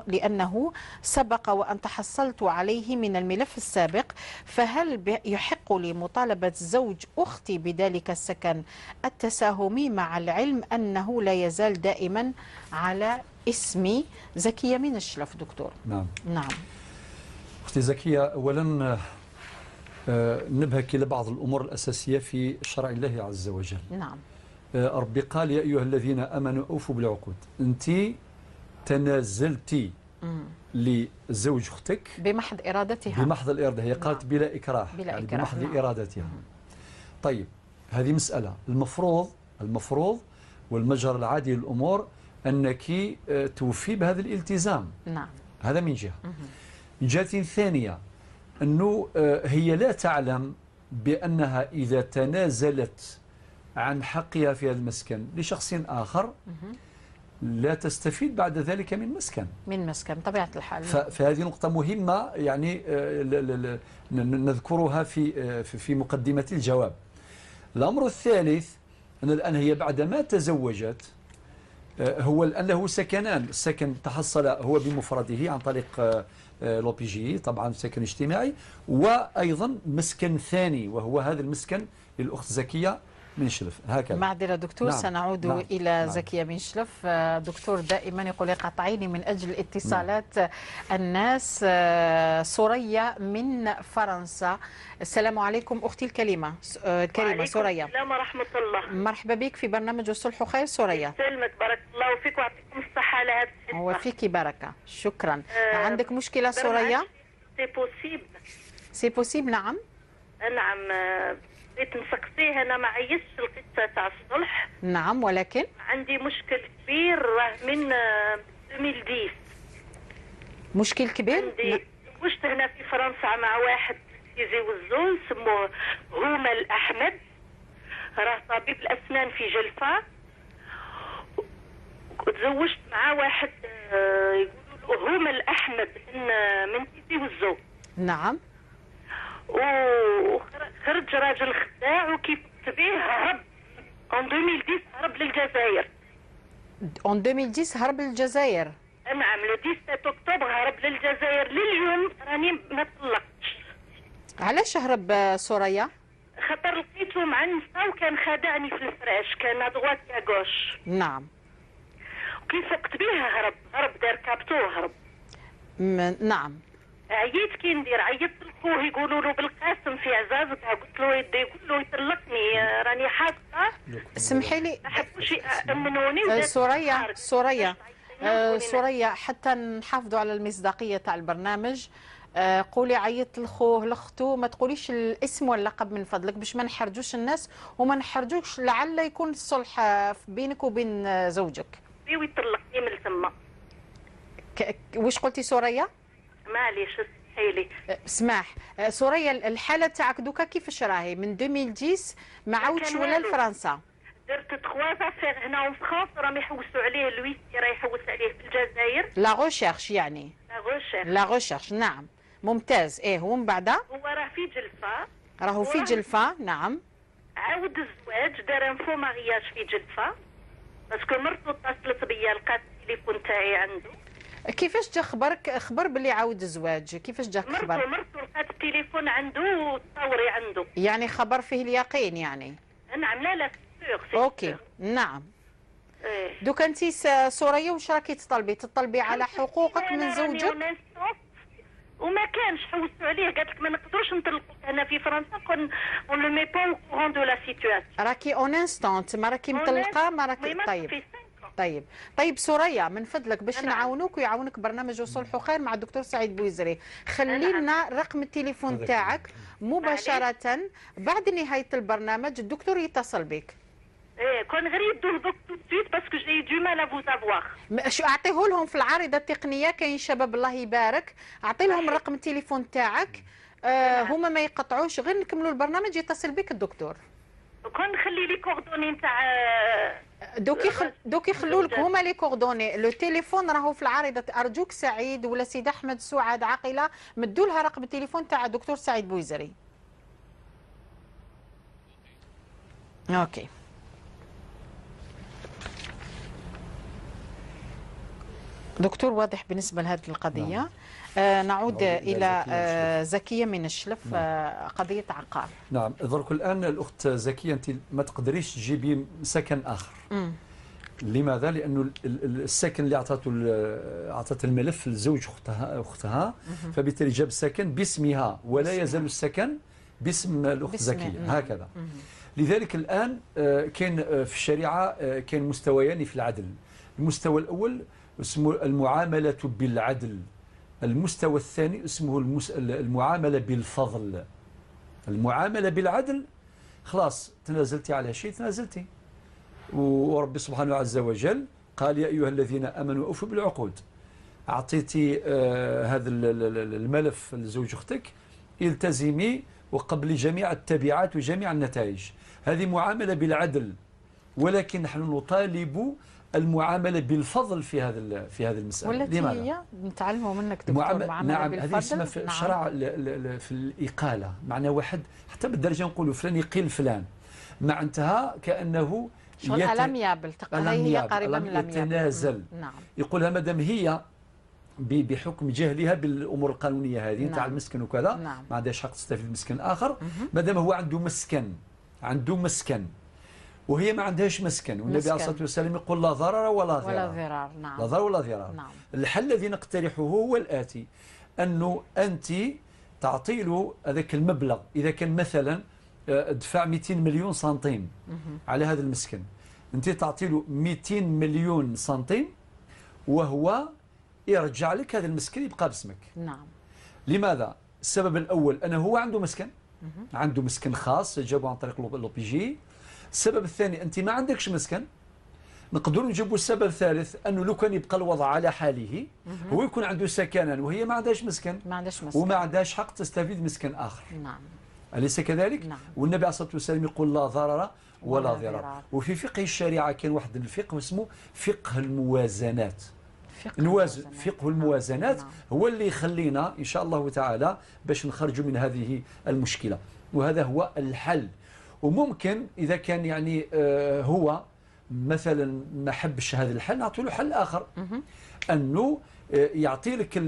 Speaker 1: لأنه سبق وأن تحصلت عليه من الملف السابق، فهل يحق لي مطالبة زوج أختي بذلك السكن التساهمي مع العلم أنه لا يزال دائما على اسمي؟ زكية من الشلف دكتور.
Speaker 2: نعم
Speaker 1: نعم
Speaker 2: أختي زكية، أولا نبهك إلى بعض الأمور الأساسية في شرع الله عز وجل.
Speaker 1: نعم.
Speaker 2: ربي قال يا أيها الذين آمنوا أوفوا بالعقود. أنت تنازلتي لزوج أختك
Speaker 1: بمحض إرادتها.
Speaker 2: بمحض الإرادة، هي قالت نعم. بلا إكراه،
Speaker 1: بلا
Speaker 2: يعني
Speaker 1: إكراه.
Speaker 2: بمحض
Speaker 1: نعم.
Speaker 2: إرادتها. طيب هذه مسألة. المفروض والمجرى العادي للأمور أنك توفي بهذا الالتزام.
Speaker 1: نعم.
Speaker 2: هذا من جهة. من جهة ثانية أنه هي لا تعلم بأنها إذا تنازلت عن حقها في هذا المسكن لشخص آخر لا تستفيد بعد ذلك من مسكن.
Speaker 1: من مسكن طبيعة الحال.
Speaker 2: فهذه نقطة مهمة يعني نذكرها في مقدمة الجواب. الأمر الثالث أن الآن هي بعدما تزوجت، هو الآن له سكنان، السكن تحصل هو بمفرده عن طريق l'OPGI طبعا سكن اجتماعي، وايضا مسكن ثاني وهو هذا المسكن للاخت زكية من شلف. هكذا.
Speaker 1: معذرة دكتور،
Speaker 2: نعم.
Speaker 1: سنعود
Speaker 2: نعم.
Speaker 1: الى
Speaker 2: نعم.
Speaker 1: زكية من شلف. دكتور دائما يقول قطعيني من اجل اتصالات
Speaker 2: نعم.
Speaker 1: الناس. سوريا من فرنسا، السلام عليكم اختي الكريمة. الكريمة سوريا.
Speaker 15: السلام ورحمة الله.
Speaker 1: مرحبا بك في برنامج الصلح خير سوريا.
Speaker 15: سلمك، بارك الله فيك ويعطيكم الصحة على هذا.
Speaker 1: وفيك بركة، شكرا. عندك مشكلة سوريا؟
Speaker 15: c'est possible.
Speaker 1: c'est possible. نعم
Speaker 15: نعم، بغيت نسقسيه، انا ما عيشتش القصة تاع الصلح.
Speaker 1: نعم، ولكن
Speaker 15: عندي مشكل كبير راه من 2010.
Speaker 1: مشكل كبير؟
Speaker 15: عندي تزوجت هنا في فرنسا مع واحد تيزي وزو سموه هما الاحمد، راه طبيب الاسنان في جلفه. تزوجت مع واحد يقولوا له هما الاحمد من تيزي وزو.
Speaker 1: نعم.
Speaker 15: وخرج راجل خداع، وكيف به هرب en 2010، هرب للجزائر.
Speaker 1: en 2010 هرب للجزائر.
Speaker 15: نعم، le 17 اكتوبر هرب للجزائر. لليوم راني ما طلقتش.
Speaker 1: علاش هرب سوريا؟
Speaker 15: خاطر لقيته مع النساء وكان خادعني في الفراش، كان à droite à gauche.
Speaker 1: نعم.
Speaker 15: وكيف فقت به هرب دار capot هرب.
Speaker 1: نعم.
Speaker 15: عييت كي ندير، عيطت لخوه يقولوا له بالقاسم في عزازتها، قلت له يدي يقول له يطلقني راني حاسه.
Speaker 1: سمحي لي،
Speaker 15: ما حبوش يامنوني.
Speaker 1: سوريا سوريا سوريا، حتى نحافظوا على المصداقية تاع البرنامج، قولي عيطت لخوه لاختو، ما تقوليش الاسم واللقب من فضلك باش ما نحرجوش الناس وما نحرجوش، لعل يكون الصلح بينك وبين زوجك.
Speaker 15: ويطلقني من تما.
Speaker 1: واش قلتي سوريا؟
Speaker 15: معليش اسمحي لي.
Speaker 1: سماح سوريا، الحالة تاعك دوكا كيفاش راهي من 2010 ما عاودش ولا لفرنسا؟
Speaker 15: درت 3 affaires هنا في فرنسا، راهم يحوسوا عليه، l'huissier راه يحوس عليه في الجزائر.
Speaker 1: la recherche يعني.
Speaker 15: la recherche.
Speaker 1: la recherche، نعم ممتاز. ايه ومن بعد؟
Speaker 15: هو راه في جلفه.
Speaker 1: راهو في جلفه، نعم.
Speaker 15: عاود الزواج، دار un faux mariage في جلفه، parce que مرتو اتصلت بيا لقات التليفون تاعي عنده.
Speaker 1: كيفاش جا خبرك خبر باللي عاود الزواج؟ كيفاش جاك خبر؟
Speaker 15: مرتو لقات التليفون عنده والتصاوري عنده.
Speaker 1: يعني خبر فيه اليقين يعني؟
Speaker 15: نعم. لا لا sûr.
Speaker 1: OK نعم.
Speaker 15: إيه.
Speaker 1: دوك انت سوريا واش راكي تطلبي؟ تطلبي على حقوقك من زوجك؟
Speaker 15: وما كانش حوسوا عليه، قالت لك ما نقدروش نطلقوك هنا في فرنسا كون on le met pas au courant de la situation.
Speaker 1: راكي en instance، ما راكي مطلقه ما راكي. طيب طيب طيب سوريا من فضلك باش نعاونوك ويعاونك برنامج صلح خير مع الدكتور سعيد بويزري، خلي لنا رقم التليفون تاعك مباشرة بعد نهاية البرنامج الدكتور يتصل بك.
Speaker 15: ايه كون غير يدوه دوك tout de suite parce que j'ai du mal à vous avoir.
Speaker 1: اعطيه لهم في العارضة التقنية، كاين شباب الله يبارك، اعطي لهم رقم التليفون تاعك. هما ما يقطعوش، غير نكملوا البرنامج يتصل بك الدكتور.
Speaker 15: كون نخلي les coordonnées نتاع
Speaker 1: دوك يخلوا لك هما les coordonnées، le téléphone راهو في العارضة. ارجوك سعيد ولا سيد احمد سعاد عاقلة مدوا لها رقم التليفون تاع الدكتور سعيد بويزري. OK دكتور، واضح بالنسبة لهذه القضية. نعم. نعود إلى زكية من الشلف. نعم. قضية عقار.
Speaker 2: نعم درك الآن الأخت زكية أنت ما تقدريش تجيبي سكن آخر. لماذا؟ لأنه السكن اللي أعطته أعطت الملف لزوج أختها، فبالتالي جاب السكن باسمها ولا يزال السكن باسم الأخت زكية. هكذا. لذلك الآن كاين في الشريعة كاين مستويان في العدل. المستوى الأول اسمه المعاملة بالعدل، المستوى الثاني اسمه المعاملة بالفضل. المعاملة بالعدل خلاص تنازلتي على شيء تنازلتي، وربي سبحانه عز وجل قال يا أيها الذين آمنوا أوفوا بالعقود. أعطيتي هذا الملف لزوج أختك، التزمي وقبلي جميع التبعات وجميع النتائج. هذه معاملة بالعدل، ولكن نحن نطالب المعاملة بالفضل في هذه المسالة.
Speaker 1: والتي هي نتعلموا منك دكتور. معاملة
Speaker 2: نعم
Speaker 1: بالفضل.
Speaker 2: هذه اسمها في الشرع في الاقاله، معنى واحد حتى بالدرجة نقولوا فلان يقيل فلان، معناتها كانه
Speaker 1: شغل à l'amiable، هي قريبه من l'amiable،
Speaker 2: يتنازل.
Speaker 1: نعم.
Speaker 2: يقولها مادام هي بحكم جهلها بالامور القانونية هذه نتاع المسكن وكذا. نعم. ما عندهاش حق تستفيد من مسكن اخر، مادام هو عنده مسكن، عنده مسكن وهي ما عندهاش مسكن، والنبي عليه الصلاة والسلام يقول لا ضرر ولا ضرار.
Speaker 1: ولا ضرار. نعم.
Speaker 2: لا ضرر ولا ضرار.
Speaker 1: نعم.
Speaker 2: الحل الذي نقترحه هو الاتي، انه انت تعطي له هذاك المبلغ، اذا كان مثلا دفع 200 مليون سنتيم على هذا المسكن، انت تعطي له 200 مليون سنتيم وهو يرجع لك هذا المسكن يبقى باسمك.
Speaker 1: نعم.
Speaker 2: لماذا؟ السبب الاول انه هو عنده مسكن، عنده مسكن خاص جابه عن طريق l'OPJ. السبب الثاني انت ما عندكش مسكن. نقدروا نجيبوا السبب الثالث انه لو كان يبقى الوضع على حاله هو يكون عنده سكنا وهي ما عندهاش مسكن،
Speaker 1: ما عندهاش مسكن
Speaker 2: وما عندهاش حق تستفيد مسكن اخر.
Speaker 1: نعم.
Speaker 2: أليس كذلك؟
Speaker 1: نعم.
Speaker 2: والنبي عليه الصلاة والسلام يقول لا ضرر ولا ضرار. وفي فقه الشريعة كان واحد الفقه اسمه فقه الموازنات. فقه الموازنات. نعم. هو اللي يخلينا ان شاء الله تعالى باش نخرجوا من هذه المشكلة، وهذا هو الحل. وممكن إذا كان يعني هو مثلا ما حبش هذا الحل، نعطي له حل آخر، أنه يعطي لك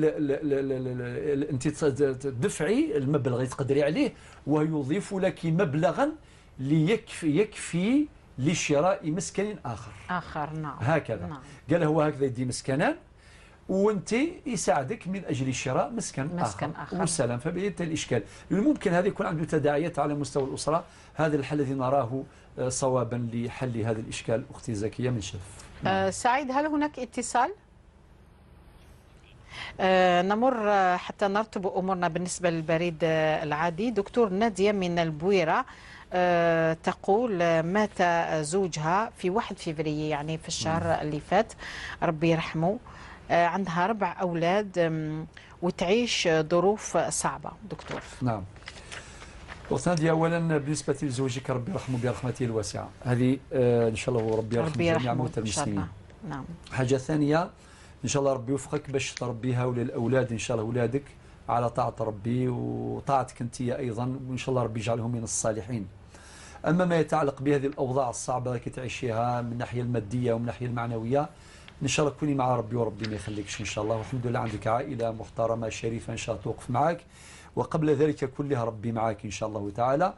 Speaker 2: أنت تدفعي المبلغ اللي تقدري عليه ويضيف لك مبلغا ليكفي لشراء مسكن آخر.
Speaker 1: نعم.
Speaker 2: هكذا.
Speaker 1: نعم.
Speaker 2: قال هو هكذا يدي مسكنان وانت يساعدك من اجل شراء مسكن آخر والسلام. فبالتالي الاشكال ممكن هذا يكون عنده تداعيات على مستوى الاسرة. هذا الحل الذي نراه صوابا لحل هذا الاشكال اختي زكية من شف.
Speaker 1: سعيد، هل هناك اتصال؟ نمر حتى نرتب امورنا بالنسبة للبريد العادي. دكتور ناديه من البويره تقول مات زوجها في 1 فبراير، يعني في الشهر اللي فات، ربي يرحمه. عندها 4 أولاد وتعيش ظروف صعبة. دكتور.
Speaker 2: نعم أستاذ، أولا بالنسبة لزوجك ربي يرحمه برحمته الواسعة، هذه إن شاء الله وربي يرحم جميع موتى المسلمين.
Speaker 1: نعم.
Speaker 2: حاجة ثانية إن شاء الله ربي يوفقك باش تربيها وللأولاد إن شاء الله، أولادك على طاعة ربي وطاعتك أنت أيضا، وإن شاء الله ربي يجعلهم من الصالحين. أما ما يتعلق بهذه الأوضاع الصعبة التي تعيشيها من الناحية المادية ومن الناحية المعنوية، إن شاء الله كوني مع ربي وربي ما يخليكش إن شاء الله، والحمد لله عندك عائلة محترمة شريفة إن شاء الله توقف معك، وقبل ذلك كلها ربي معك إن شاء الله تعالى.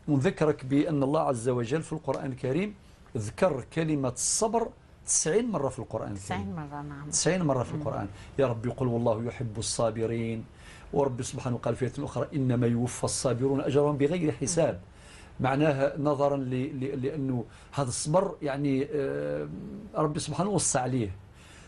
Speaker 2: ونذكرك بأن الله عز وجل في القرآن الكريم ذكر كلمة الصبر 90 مرة في القرآن الكريم.
Speaker 1: 90 مرة. نعم.
Speaker 2: 90 مرة في القرآن. يا رب يقول والله يحب الصابرين، وربي سبحانه قال في آية أخرى إنما يوفى الصابرون أجرهم بغير حساب. معناها نظرا لأنه هذا الصبر يعني ربي سبحانه وصى عليه،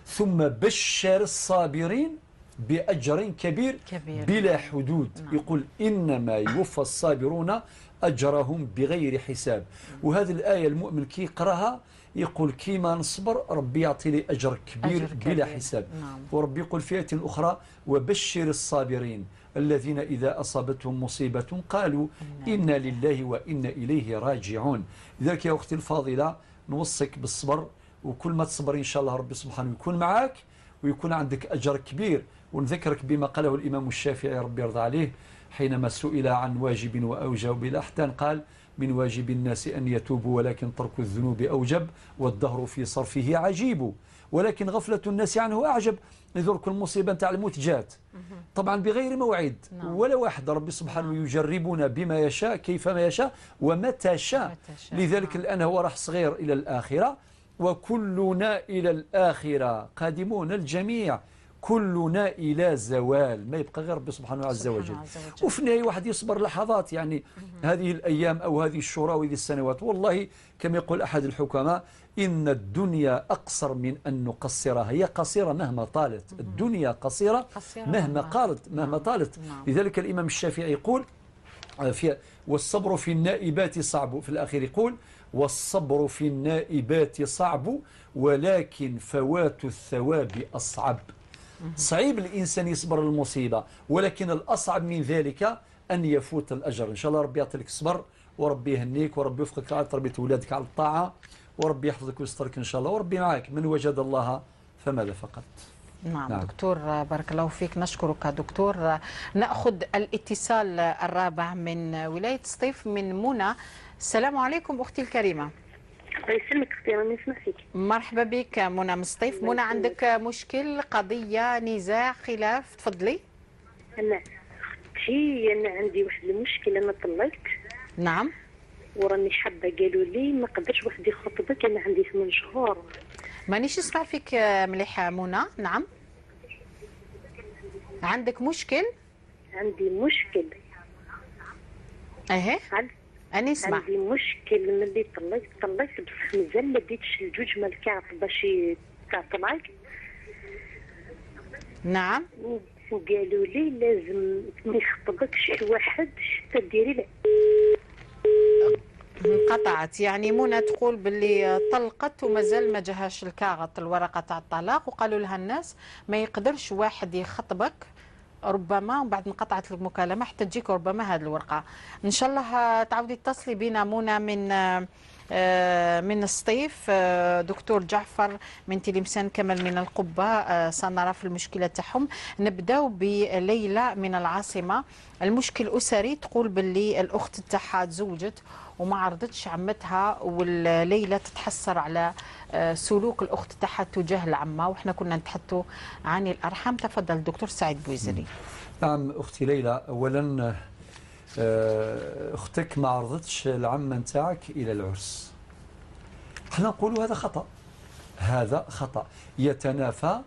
Speaker 2: ثم بشر الصابرين بأجر كبير بلا حدود. نعم. يقول إنما يوفى الصابرون أجرهم بغير حساب. وهذه الآية المؤمن كي يقرأها يقول كيما نصبر ربي يعطي لي أجر كبير بلا حساب. نعم. وربي يقول في آية أخرى وبشر الصابرين الذين إذا أصابتهم مصيبة قالوا إنا لله وإنا إليه راجعون. لذلك يا أختي الفاضلة نوصيك بالصبر، وكل ما تصبر إن شاء الله ربي سبحانه يكون معك ويكون عندك أجر كبير. ونذكرك بما قاله الإمام الشافعي ربي يرضى عليه حينما سئل عن واجب وأوجب الأحتان قال من واجب الناس أن يتوبوا ولكن ترك الذنوب أوجب والدهر في صرفه عجيب ولكن غفلة الناس عنه أعجب. لذلك المصيبة نتاع الموت جات طبعا بغير موعد ولا واحد، ربي سبحانه يجربنا بما يشاء كيفما يشاء ومتى شاء. لذلك الآن هو راح صغير إلى الآخرة، وكلنا إلى الآخرة قادمون الجميع، كلنا إلى زوال، ما يبقى غير ربي سبحانه عز وجل. وفي النهاية واحد يصبر لحظات، يعني هذه الأيام أو هذه الشهور أو هذه السنوات. والله كما يقول أحد الحكماء إن الدنيا أقصر من أن نقصرها، هي قصيرة مهما طالت، الدنيا قصيرة مهما قالت مهما طالت. لذلك الإمام الشافعي يقول في والصبر في النائبات صعب، في الأخير يقول والصبر في النائبات صعب ولكن فوات الثواب أصعب. صعيب الإنسان يصبر المصيبة، ولكن الأصعب من ذلك أن يفوت الأجر. إن شاء الله ربي يعطيك الصبر وربي يهنيك وربي يوفقك على تربية أولادك على الطاعة، وربي يحفظك ويسترك إن شاء الله، وربي معك. من وجد الله فماذا فقد.
Speaker 1: نعم. نعم دكتور بارك الله فيك، نشكرك دكتور. نأخذ الاتصال الرابع من ولاية سطيف من منى. السلام عليكم أختي الكريمة.
Speaker 13: الله يسلمك اختي، راني نسمع فيك.
Speaker 1: مرحبا بك منى من سطيف. منى عندك مشكل، قضية، نزاع، خلاف، تفضلي.
Speaker 13: انا اختي انا عندي واحد المشكل، انا طلقت.
Speaker 1: نعم.
Speaker 13: وراني حابة، قالوا لي ما قدرش واحد يخطبك، انا عندي 8 شهور.
Speaker 1: مانيش نسمع فيك مليح منى. نعم. عندك مشكل؟
Speaker 13: عندي مشكل.
Speaker 1: اهي. أنا نسمع.
Speaker 13: عندي مشكل ملي طلقت بصح مازال ما ديتش الجوج مال الكارت باش تاع طلاق.
Speaker 1: نعم.
Speaker 13: وقالوا لي لازم ما يخطبكش واحد حتى ديري.
Speaker 1: انقطعت. يعني منى تقول باللي طلقت ومازال ما جاهاش الكاغط الورقة تاع الطلاق، وقالوا لها الناس ما يقدرش واحد يخطبك ربما، ومن بعد انقطعت المكالمة حتى تجيك ربما هذه الورقة. ان شاء الله تعاودي تتصلي بنا منى من السطيف. دكتور جعفر من تلمسان، كمال من القبة، سنرى في المشكلة تاعهم. نبداو بليلى من العاصمة. المشكل اسري، تقول باللي الاخت تاعها تزوجت وما عرضتش عمتها، والليلة تتحسر على سلوك الاخت تاعها تجاه العمه، وحنا كنا نتحدثوا عن الارحام. تفضل دكتور سعيد بويزري.
Speaker 2: نعم اختي ليلى، اولا اختك ما عرضتش العمه نتاعك الى العرس. احنا نقولوا هذا خطا، هذا خطا يتنافى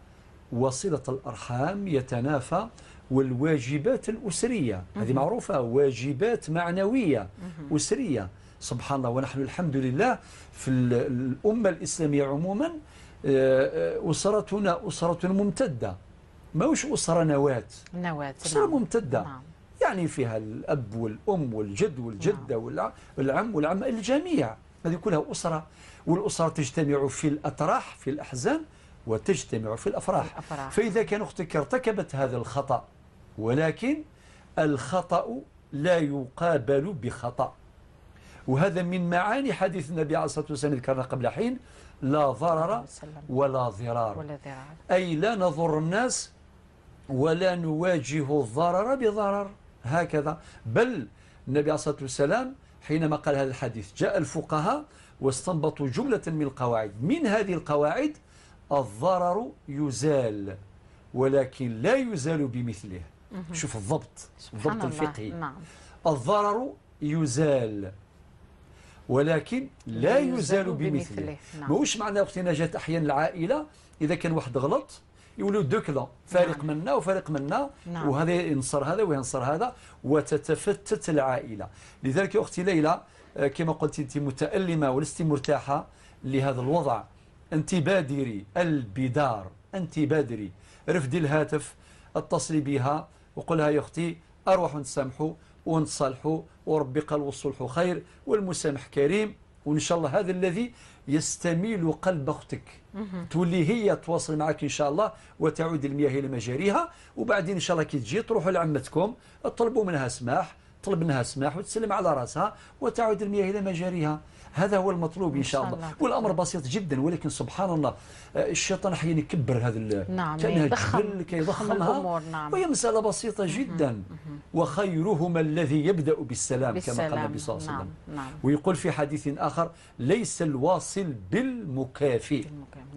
Speaker 2: وصله الارحام، يتنافى والواجبات الاسرية، هذه معروفة، واجبات معنوية اسرية. سبحان الله، ونحن الحمد لله في الامة الاسلامية عموما اسرتنا اسره ممتدة، ماهوش اسره نواه،
Speaker 1: نواه،
Speaker 2: اسره ممتدة. نعم. يعني فيها الأب والأم والجد والجدة والعم والعم، الجميع، هذه كلها أسرة. والأسرة تجتمع في الأتراح في الأحزان وتجتمع في الأفراح. فإذا كان أختك ارتكبت هذا الخطأ ولكن الخطأ لا يقابل بخطأ. وهذا من معاني حديث النبي عليه الصلاة والسلام ذكرنا قبل حين: لا ضرر ولا ضرار، أي لا نضر الناس ولا نواجه الضرر بضرر هكذا. بل النبي عليه الصلاة والسلام حينما قال هذا الحديث جاء الفقهاء واستنبطوا جملة من القواعد، من هذه القواعد: الضرر يزال ولكن لا يزال بمثله. شوف الضبط، الضبط الفقهي. نعم. الضرر يزال ولكن لا يزال بمثله. نعم. ماهوش معنى أختي نجاة أحيانا العائلة إذا كان واحد غلط يولوا deux clans، فريق نعم. منا وفريق منا. نعم. وهذا ينصر هذا وينصر هذا وتتفتت العائلة. لذلك يا أختي ليلى كما قلت أنت متألمة ولست مرتاحة لهذا الوضع، أنت بادري البدار، أنت بادري، رفدي الهاتف، اتصلي بها وقلها يا أختي أروح نتسامحوا ونتصالحوا، وربي قال والصلح خير والمسامح كريم، وإن شاء الله هذا الذي يستميل قلب أختك تولي هي تواصل معك إن شاء الله وتعود المياه إلى مجاريها. وبعدين إن شاء الله كي تجي تروحوا لعمتكم طلبوا منها سماح، طلب منها سماح وتسلم على راسها وتعود المياه إلى مجاريها. هذا هو المطلوب إن شاء الله. والأمر بسيط جدا، ولكن سبحان الله الشيطان أحيانا يكبر هذا، نعم، كأنها جبل كيضخمها. نعم. وهي مسألة بسيطة جدا. وخيرهما الذي يبدأ بالسلام كما قال النبي صلى الله عليه وسلم. نعم. نعم. ويقول في حديث آخر: ليس الواصل بالمكافئ.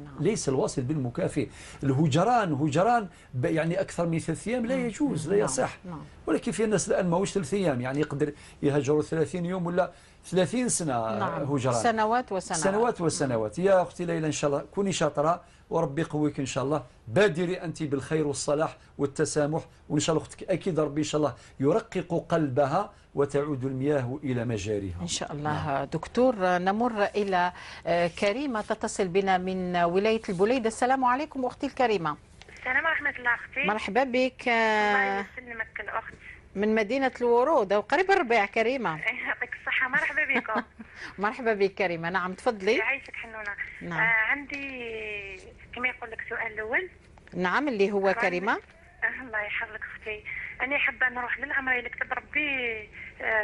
Speaker 2: نعم. ليس الواصل بالمكافئ. الهجران هجران يعني أكثر من 3 أيام لا يجوز، لا يصح. نعم. ولكن في الناس الآن ماهوش 3 أيام، يعني يقدر يهجروا 30 يوم ولا 30 سنة. نعم. هجران،
Speaker 1: سنوات وسنوات،
Speaker 2: سنوات وسنوات. يا أختي ليلى إن شاء الله كوني شاطرة وربي يقويك إن شاء الله، بادري أنت بالخير والصلاح والتسامح، وإن شاء الله أختك أكيد ربي إن شاء الله يرقق قلبها وتعود المياه إلى مجاريها
Speaker 1: إن شاء الله. نعم. دكتور، نمر إلى كريمة تتصل بنا من ولاية البليدة. السلام عليكم أختي الكريمة.
Speaker 16: السلام ورحمة الله أختي.
Speaker 1: مرحبا بك.
Speaker 16: الله يسلمك الأخت.
Speaker 1: من مدينة الورود وقريب الربيع كريمة.
Speaker 16: يعطيك الصحة، مرحبا بكم.
Speaker 1: مرحبا بك كريمة. نعم تفضلي.
Speaker 16: يعيشك حنونة. نعم. عندي كما يقول لك سؤال الأول.
Speaker 1: نعم اللي هو كريمة.
Speaker 16: الله يحفظك أختي، أنا حابة نروح للعمرة اللي كتب ربي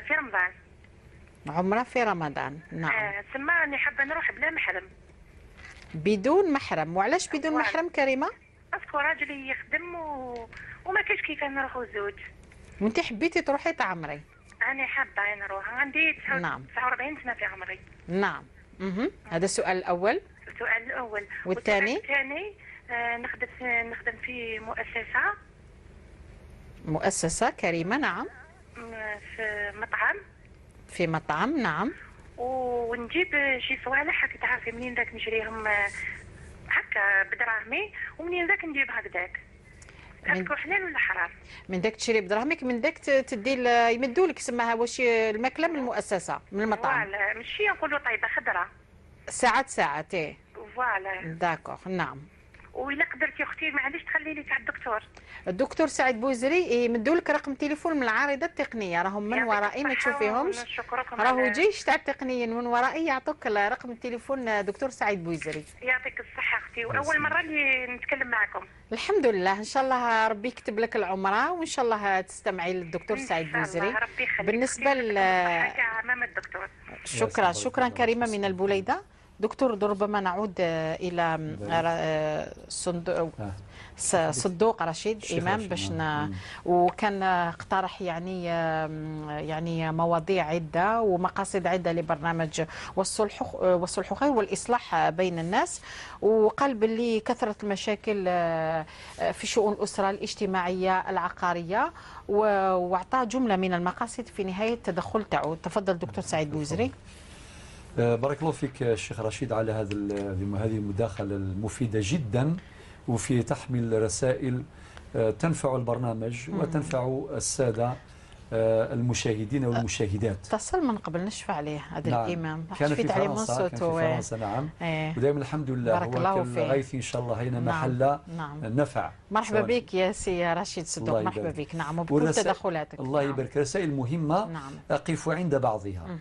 Speaker 16: في رمضان.
Speaker 1: عمرة في رمضان. نعم.
Speaker 16: ثم أنا حابة نروح بلا محرم.
Speaker 1: بدون محرم، وعلاش بدون محرم كريمة؟
Speaker 16: parce que راجلي يخدم وما كاش كيف نروحوا زوج.
Speaker 1: وانت حبيتي تروحي تعمري؟
Speaker 16: أنا حابة نروح، عندي 49 سنة في عمري.
Speaker 1: نعم. هذا السؤال الأول.
Speaker 16: السؤال الأول.
Speaker 1: والثاني؟
Speaker 16: الثاني نخدم في مؤسسة.
Speaker 1: مؤسسة كريمة. نعم.
Speaker 16: في مطعم.
Speaker 1: في مطعم. نعم.
Speaker 16: ونجيب شي صوالح هكا تعرفي منين ذاك نشريهم هكا بدراهمي، ومنين ذاك نجيب هكذاك. est-ce que حلال ولا حرام؟
Speaker 1: من داك تشري بدراهمك، من داك تدي يمدوا لك سماها واش الماكلة من المؤسسة من المطعم.
Speaker 16: voilà، ماشي نقولوا طيبة خضراء.
Speaker 1: ساعات ساعات ايه.
Speaker 16: voilà.
Speaker 1: d'accord. نعم.
Speaker 16: وإلا قدرتي اختي معليش تخلي لي تاع الدكتور.
Speaker 1: الدكتور سعيد بوزري يمدوا لك رقم تليفون من العارضة التقنية، راهم من ورائي ما تشوفيهمش، راهو جيش تاع التقنيين من ورائي يعطوك رقم التليفون دكتور سعيد بوزري.
Speaker 16: يعطيك الصحة اختي، واول مرة اللي نتكلم معكم.
Speaker 1: الحمد لله، ان شاء الله ربي يكتب لك العمرة وان شاء الله تستمعي للدكتور سعيد بوزري.
Speaker 16: ربي يخليك.
Speaker 1: بالنسبة ل
Speaker 16: امام الدكتور.
Speaker 1: شكرا شكرا كريمة من البليده. دكتور، ربما نعود الى صندوق رشيد امام باش وكان اقترح يعني مواضيع عده ومقاصد عده لبرنامج والصلح خير والاصلاح بين الناس، وقال باللي كثرة المشاكل في شؤون الاسرة الاجتماعية العقارية، واعطى جملة من المقاصد في نهاية التدخل تاعو. تفضل دكتور سعيد بوزري.
Speaker 2: بارك الله فيك الشيخ رشيد على هذه المداخلة المفيدة جدا، وفي تحمل رسائل تنفع البرنامج وتنفع السادة المشاهدين والمشاهدات.
Speaker 1: اتصل من قبل نشفى عليه هذا. نعم. الإمام
Speaker 2: كان في فرنسا، كان في فرنسا. نعم. ودائما الحمد لله هو كالغيث إن شاء الله أينما حل. نعم. نفع.
Speaker 1: مرحبا بك يا سي رشيد صدوق، مرحبا بك. نعم، وبكل تدخلاتك.
Speaker 2: الله يبارك. رسائل مهمة. نعم. أقف عند بعضها.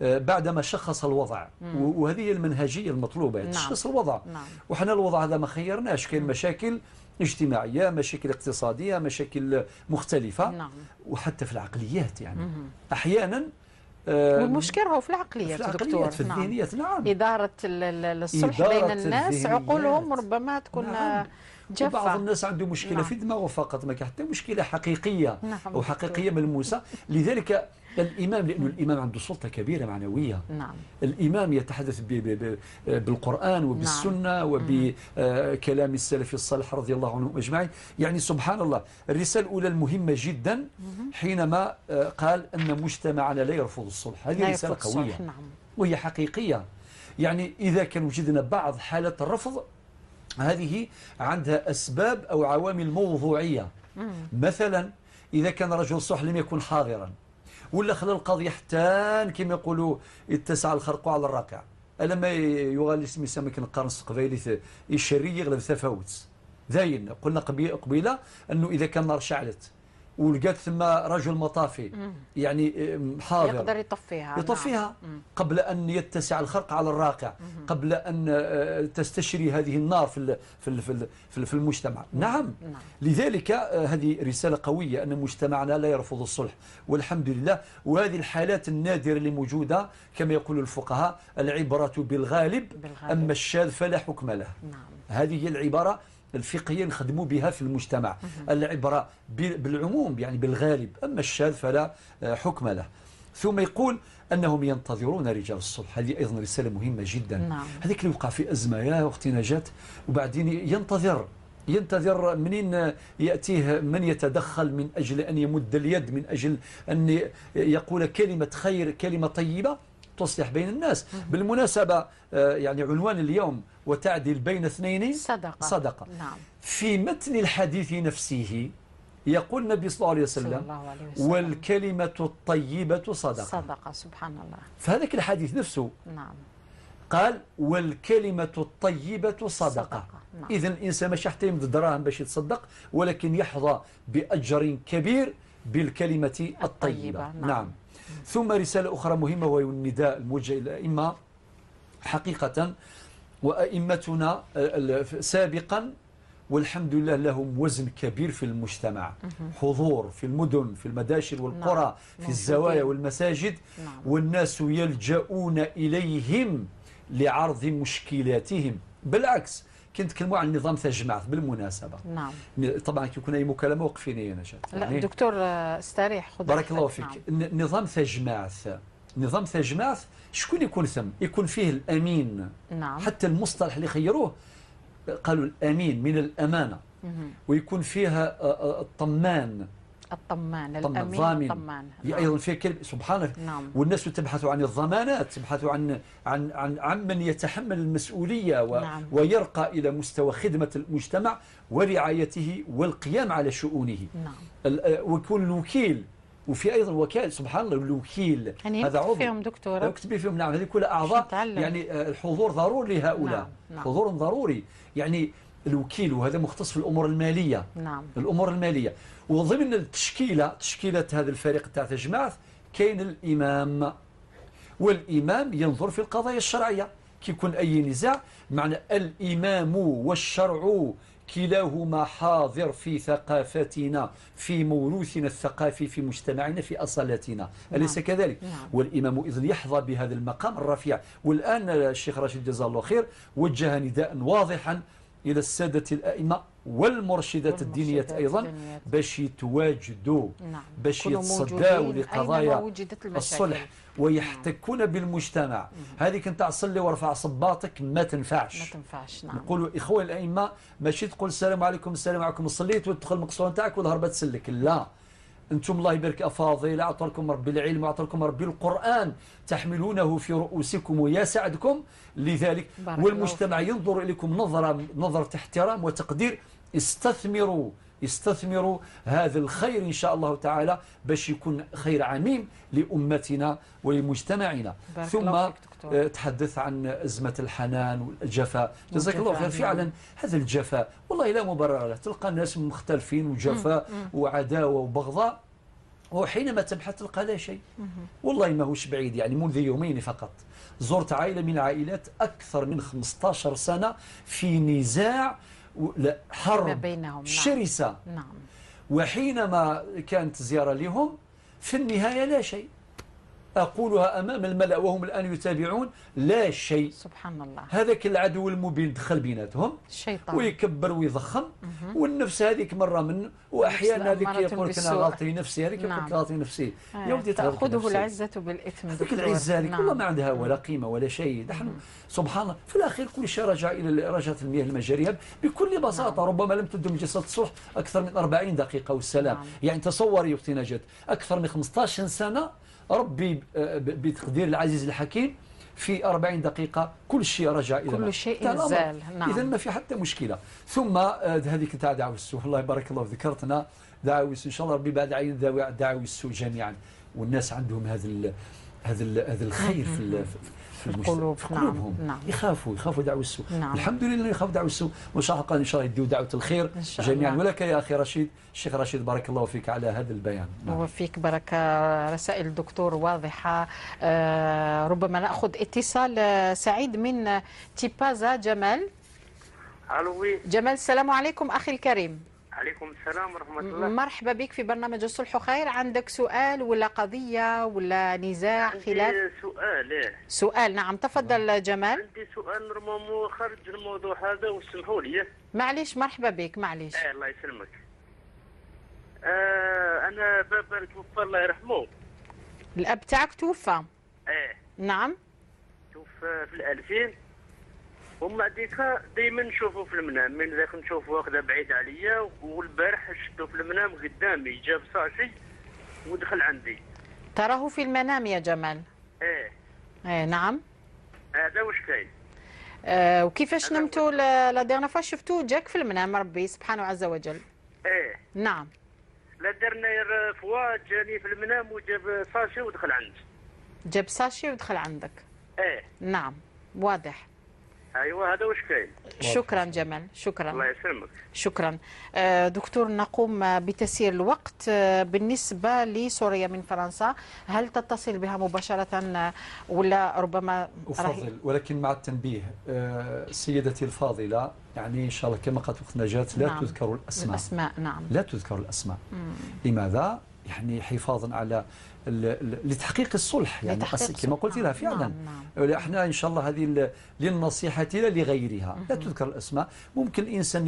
Speaker 2: بعدما شخص الوضع، وهذه المنهجية المطلوبة. نعم. تشخيص الوضع. نعم. وحنا الوضع هذا ما خيرناش، كاين مشاكل اجتماعية، مشاكل اقتصادية، مشاكل مختلفة. نعم. وحتى في العقليات يعني. أحيانا
Speaker 1: والمشكل هو في العقليات دكتور،
Speaker 2: في الذهنيات. نعم.
Speaker 1: إدارة الصلح بين الناس، عقولهم ربما تكون. نعم. جفة.
Speaker 2: وبعض الناس عنده مشكلة. نعم. في دماغه فقط، ما كان حتى مشكلة حقيقية. نعم. أو حقيقية ملموسة. لذلك الإمام، لأنه الإمام عنده سلطة كبيرة معنوية. نعم. الإمام يتحدث بالقرآن وبالسنة. نعم. وبكلام السلف الصالح رضي الله عنهم أجمعين. يعني سبحان الله، الرسالة الأولى المهمة جدا حينما قال أن مجتمعنا لا يرفض الصلح، هذه رسالة قوية. نعم. وهي حقيقية. يعني إذا كان وجدنا بعض حالات الرفض، هذه عندها أسباب أو عوامل موضوعية. مثلا إذا كان رجل صلح لم يكن حاضرا، ولا خلى القضية حتى كما يقولوا اتسع الخرق على الراقع، ألا ما يغالي سمي سمك القرن القبيلي الشري يغلب تفاوت ذاين. قلنا قبيلة أنه إذا كان نار شعلت ولقات ثم رجل مطافي يعني حاضر
Speaker 1: يقدر يطفيها.
Speaker 2: يطفيها. نعم. قبل أن يتسع الخرق على الراقع، قبل أن تستشري هذه النار في في في, في المجتمع. نعم. نعم. لذلك هذه رسالة قوية أن مجتمعنا لا يرفض الصلح والحمد لله. وهذه الحالات النادرة اللي موجودة كما يقول الفقهاء العبرة بالغالب، أما الشاذ فلا حكم له. نعم. هذه هي العبارة الفقهية نخدموا بها في المجتمع. العبرة بالعموم يعني بالغالب، أما الشاذ فلا حكم له. ثم يقول أنهم ينتظرون رجال الصلح، هذه أيضا رسالة مهمة جدا. نعم. هذيك اللي وقع في أزمة يا أختي نجاة، وبعدين ينتظر منين يأتيه من يتدخل من أجل أن يمد اليد، من أجل أن يقول كلمة خير، كلمة طيبة تصلح بين الناس. بالمناسبة يعني عنوان اليوم وتعدل بين اثنين
Speaker 1: صدقة.
Speaker 2: صدقة.
Speaker 1: نعم.
Speaker 2: في متن الحديث نفسه يقول النبي صلى الله عليه وسلم والكلمة الطيبة صدقة.
Speaker 1: صدقة، سبحان الله.
Speaker 2: فهذاك الحديث نفسه.
Speaker 1: نعم.
Speaker 2: قال والكلمة الطيبة صدقة. نعم. إذن الإنسان ماشي حتى يمد دراهم باش يتصدق، ولكن يحظى بأجر كبير بالكلمة الطيبة. نعم. نعم. ثم رسالة أخرى مهمة وهي النداء الموجه إلى الأئمة حقيقة، وأئمتنا سابقا والحمد لله لهم وزن كبير في المجتمع، حضور في المدن، في المداشر والقرى. نعم. في الزوايا والمساجد. نعم. والناس يلجؤون إليهم لعرض مشكلاتهم. بالعكس كنت نتكلموا عن نظام تجمعت بالمناسبة.
Speaker 1: نعم.
Speaker 2: طبعا كي يكون أي مكالمة وقفيني يا نجاة.
Speaker 1: لا يعني دكتور استريح، خذ
Speaker 2: بارك الله فيك. نعم. نظام تجمعت، نظام تجمعت شكون يكون ثم؟ يكون فيه الأمين.
Speaker 1: نعم.
Speaker 2: حتى المصطلح اللي خيروه قالوا الأمين من الأمانة. ويكون فيها الطمان.
Speaker 1: الطمان، الأمين، الطمان.
Speaker 2: نعم. أيضا فيها كلمة سبحان الله.
Speaker 1: نعم.
Speaker 2: والناس تبحث عن الضمانات، تبحث عن عن عن عن من يتحمل المسؤولية
Speaker 1: نعم.
Speaker 2: ويرقى إلى مستوى خدمة المجتمع ورعايته والقيام على شؤونه.
Speaker 1: نعم.
Speaker 2: ويكون الوكيل، وفي ايضا وكالة سبحان الله الوكيل
Speaker 1: يعني
Speaker 2: هذا عضو
Speaker 1: فيهم دكتورة،
Speaker 2: اكتبي فيهم. نعم. هذه كلها اعضاء، يعني الحضور ضروري لهؤلاء.
Speaker 1: نعم. نعم.
Speaker 2: حضور ضروري، يعني الوكيل وهذا مختص في الامور المالية.
Speaker 1: نعم.
Speaker 2: الامور المالية. وضمن التشكيلة، تشكيله هذا الفريق تاع تجمعت، كاين الامام، والامام ينظر في القضايا الشرعية كي يكون اي نزاع. معنى الامام والشرع كلاهما حاضر في ثقافتنا، في موروثنا الثقافي، في مجتمعنا، في أصالتنا. أليس كذلك؟
Speaker 1: نعم.
Speaker 2: والإمام إذن يحظى بهذا المقام الرفيع. والآن الشيخ رشيد جزاه الله خير وجه نداء واضحا إلى السادة الأئمة والمرشدات الدينية أيضا باش يتواجدوا.
Speaker 1: نعم.
Speaker 2: باش يتصداوا لقضايا الصلح ويحتكون. نعم. بالمجتمع. هذيك نتاع صلي وارفع صباطك ما تنفعش.
Speaker 1: ما تنفعش. نعم.
Speaker 2: نقولوا إخوان الأئمة ماشي تقول السلام عليكم السلام عليكم صليت وتدخل المقصورة نتاعك والهربة تسلك، لا، أنتم الله يبارك أفاضل، أعطى لكم ربي العلم وأعطى لكم ربي القرآن تحملونه في رؤوسكم ويا سعدكم. لذلك والمجتمع ينظر إليكم نظرة احترام وتقدير. استثمروا هذا الخير إن شاء الله تعالى باش يكون خير عميم لأمتنا ولمجتمعنا. ثم تحدث عن أزمة الحنان والجفاء. جزاك الله خير. فعلا هذا الجفاء والله لا مبرر له، تلقى الناس مختلفين وجفاء وعداوة وبغضاء، وحينما تبحث تلقى لا شيء. والله ما هوش بعيد، يعني منذ يومين فقط زرت عائلة من العائلات أكثر من 15 سنة في نزاع، لا حرب
Speaker 1: ما بينهم
Speaker 2: شرسة.
Speaker 1: نعم.
Speaker 2: وحينما كانت زيارة لهم في النهاية لا شيء، أقولها أمام الملأ وهم الآن يتابعون، لا شيء.
Speaker 1: سبحان الله.
Speaker 2: هذاك العدو المبين دخل بيناتهم
Speaker 1: الشيطان
Speaker 2: ويكبر ويضخم، والنفس هذيك مرة من، وأحيانا هذيك يقول لك أنا غلطي نفسي، هذيك يقول لك غلطي نفسي. يا ودي
Speaker 1: تأخذه العزة بالإثم.
Speaker 2: هذيك العزة هذيك والله ما عندها ولا قيمة ولا شيء. نحن سبحان الله في الأخير كل شيء رجع إلى رجعت المياه المجارية بكل بساطة. نعم. ربما لم تدم جلسة الصلح أكثر من 40 دقيقة والسلام. نعم. يعني تصوري أختي نجاة أكثر من 15 سنة ربي بتقدير العزيز الحكيم في 40 دقيقة كل شيء رجع إلى
Speaker 1: كل شيء زال. نعم.
Speaker 2: إذا ما في حتى مشكلة. ثم هذيك تاع دعوة السوء، الله يبارك الله ذكرتنا دعوة السوء، إن شاء الله ربي بعد عين دعوة السوء جميعا، والناس عندهم هذا الخير في القلوب، في قلوبهم.
Speaker 1: نعم.
Speaker 2: يخافوا دعوة السوء.
Speaker 1: نعم.
Speaker 2: الحمد لله يخافوا دعوة السوء، وإن شاء الله إن شاء الله يديو دعوة الخير جميعا. ولك يا أخي رشيد، الشيخ رشيد بارك الله فيك على هذا البيان.
Speaker 1: نعم. وفيك بركة. رسائل الدكتور واضحة. ربما نأخذ اتصال سعيد من تيبازا. جمال.
Speaker 17: الو oui.
Speaker 1: جمال، السلام عليكم أخي الكريم.
Speaker 17: عليكم السلام ورحمة الله.
Speaker 1: مرحبا بك في برنامج الصلح خير. عندك سؤال ولا قضية ولا نزاع خلاف؟
Speaker 17: عندي سؤال. إيه؟
Speaker 1: سؤال، نعم تفضل جمال.
Speaker 17: عندي سؤال normalement خارج الموضوع هذا وسمحوا لي.
Speaker 1: معليش، مرحبا بك. معليش.
Speaker 17: إيه الله يسلمك. أنا بابا توفى الله يرحمه.
Speaker 1: الأب تاعك توفى؟
Speaker 17: إيه.
Speaker 1: نعم.
Speaker 17: توفى في 2000، ومن بعديك دائما نشوفه في المنام، من ذاك نشوفه واخده بعيد عليا، والبارح شفتو في المنام قدامي، جاب sachet ودخل عندي.
Speaker 1: تراه في المنام يا جمال؟
Speaker 17: ايه.
Speaker 1: ايه نعم.
Speaker 17: هذا واش كاين.
Speaker 1: وكيفاش نمتو la dernière fois شفتو جاك في المنام ربي سبحانه عز وجل؟
Speaker 17: ايه.
Speaker 1: نعم.
Speaker 17: la dernière fois جاني في المنام وجاب sachet ودخل عندي.
Speaker 1: جاب sachet ودخل عندك؟
Speaker 17: ايه.
Speaker 1: نعم واضح.
Speaker 17: ايوه هذا واش كاين.
Speaker 1: شكرا جمال، شكرا.
Speaker 17: الله يسلمك.
Speaker 1: شكرا. دكتور، نقوم بتسيير الوقت. بالنسبة لسوريا من فرنسا، هل تتصل بها مباشرة ولا ربما؟
Speaker 2: أفضل، ولكن مع التنبيه. سيدتي الفاضلة، يعني إن شاء الله كما قالت أخت نجاة لا
Speaker 1: نعم.
Speaker 2: تذكر الأسماء.
Speaker 1: الأسماء، نعم.
Speaker 2: لا تذكر الأسماء. لماذا؟ يعني حفاظا على لتحقيق الصلح، يعني كما قلت لها فعلا.
Speaker 1: نعم.
Speaker 2: احنا ان شاء الله هذه للنصيحه لا لغيرها. لا تذكر الاسماء. ممكن الانسان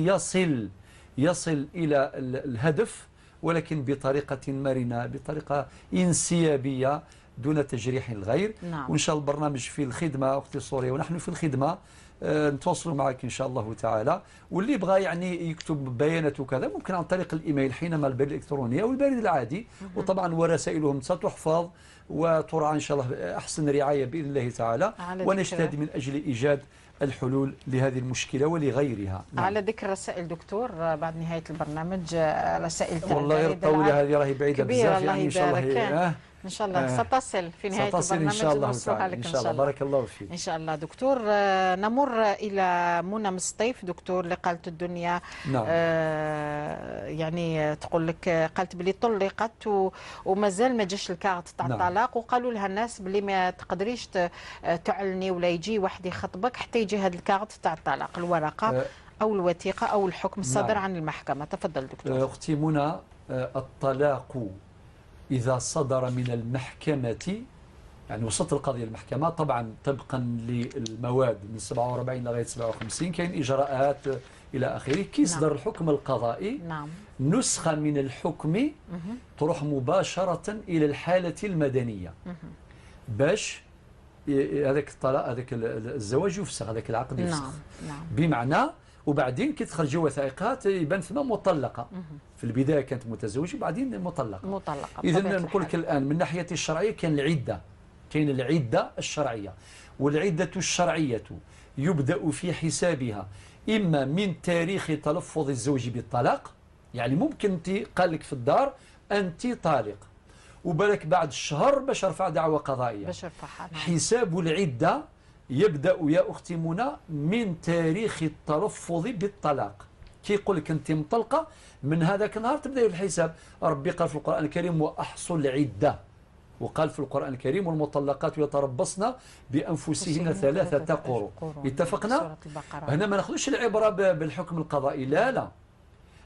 Speaker 2: يصل الى الهدف، ولكن بطريقة مرنه، بطريقة انسيابيه، دون تجريح الغير.
Speaker 1: نعم.
Speaker 2: وان شاء الله البرنامج في الخدمة اختي سوريا، ونحن في الخدمة. نتواصلوا معك ان شاء الله تعالى. واللي بغى يعني يكتب بياناته وكذا ممكن عن طريق الايميل حينما البريد الالكتروني او البريد العادي، وطبعا ورسائلهم ستحفظ وترعى ان شاء الله احسن رعاية باذن الله تعالى، ونجتهد من اجل ايجاد الحلول لهذه المشكلة ولغيرها.
Speaker 1: نعم. على ذكر الرسائل دكتور، بعد نهاية البرنامج رسائل
Speaker 2: والله غير طويلة هذه، راهي بعيدة بزاف، يعني ان شاء الله
Speaker 1: ان شاء الله ستصل في نهاية البرنامج
Speaker 2: ان شاء الله تعالى. ان شاء الله بارك الله فيك.
Speaker 1: ان شاء الله دكتور. نمر الى منى مصطيف دكتور، اللي قالت الدنيا.
Speaker 2: نعم.
Speaker 1: يعني تقول لك قالت بلي طلقت ومازال ما جاش الكارت تاع الطلاق، وقالوا لها الناس بلي ما تقدريش تعلني ولا يجي واحد يخطبك حتى يجي هذا الكارت تاع الطلاق، الورقة او الوثيقة او الحكم الصادر
Speaker 2: نعم.
Speaker 1: عن المحكمة. تفضل دكتور.
Speaker 2: اختي منى، الطلاق إذا صدر من المحكمة، يعني وصلت القضية المحكمة طبعا طبقا للمواد من 47 لغاية 57 كاين إجراءات إلى آخره. كي يصدر
Speaker 1: نعم.
Speaker 2: الحكم القضائي،
Speaker 1: نعم.
Speaker 2: نسخة من الحكم تروح مباشرة إلى الحالة المدنية باش هذاك الطلاق، هذاك الزواج يفسخ، هذاك العقد يفسخ.
Speaker 1: نعم. نعم.
Speaker 2: بمعنى وبعدين كي تخرج وثائقها يبان ثم مطلقه. في البداية كانت متزوجة وبعدين مطلقه.
Speaker 1: مطلقه.
Speaker 2: اذا نقول لك الان من ناحية الشرعية كاين العدة، كاين العدة الشرعية، والعدة الشرعية يبدا في حسابها اما من تاريخ تلفظ الزوج بالطلاق، يعني ممكن انت قال لك في الدار انت طالق، وبالك بعد شهر باش رفع دعوه قضائية،
Speaker 1: باش رفعها.
Speaker 2: حساب العدة يبدأ يا أختي منى من تاريخ التلفظ بالطلاق. كي يقول لك أنت مطلقة من هذاك النهار تبدأ الحساب. ربي قال في القرآن الكريم وأحصوا العدة، وقال في القرآن الكريم والمطلقات يتربصن بأنفسهن 3 قروء. اتفقنا؟ هنا ما ناخذوش العبرة بالحكم القضائي، لا لا،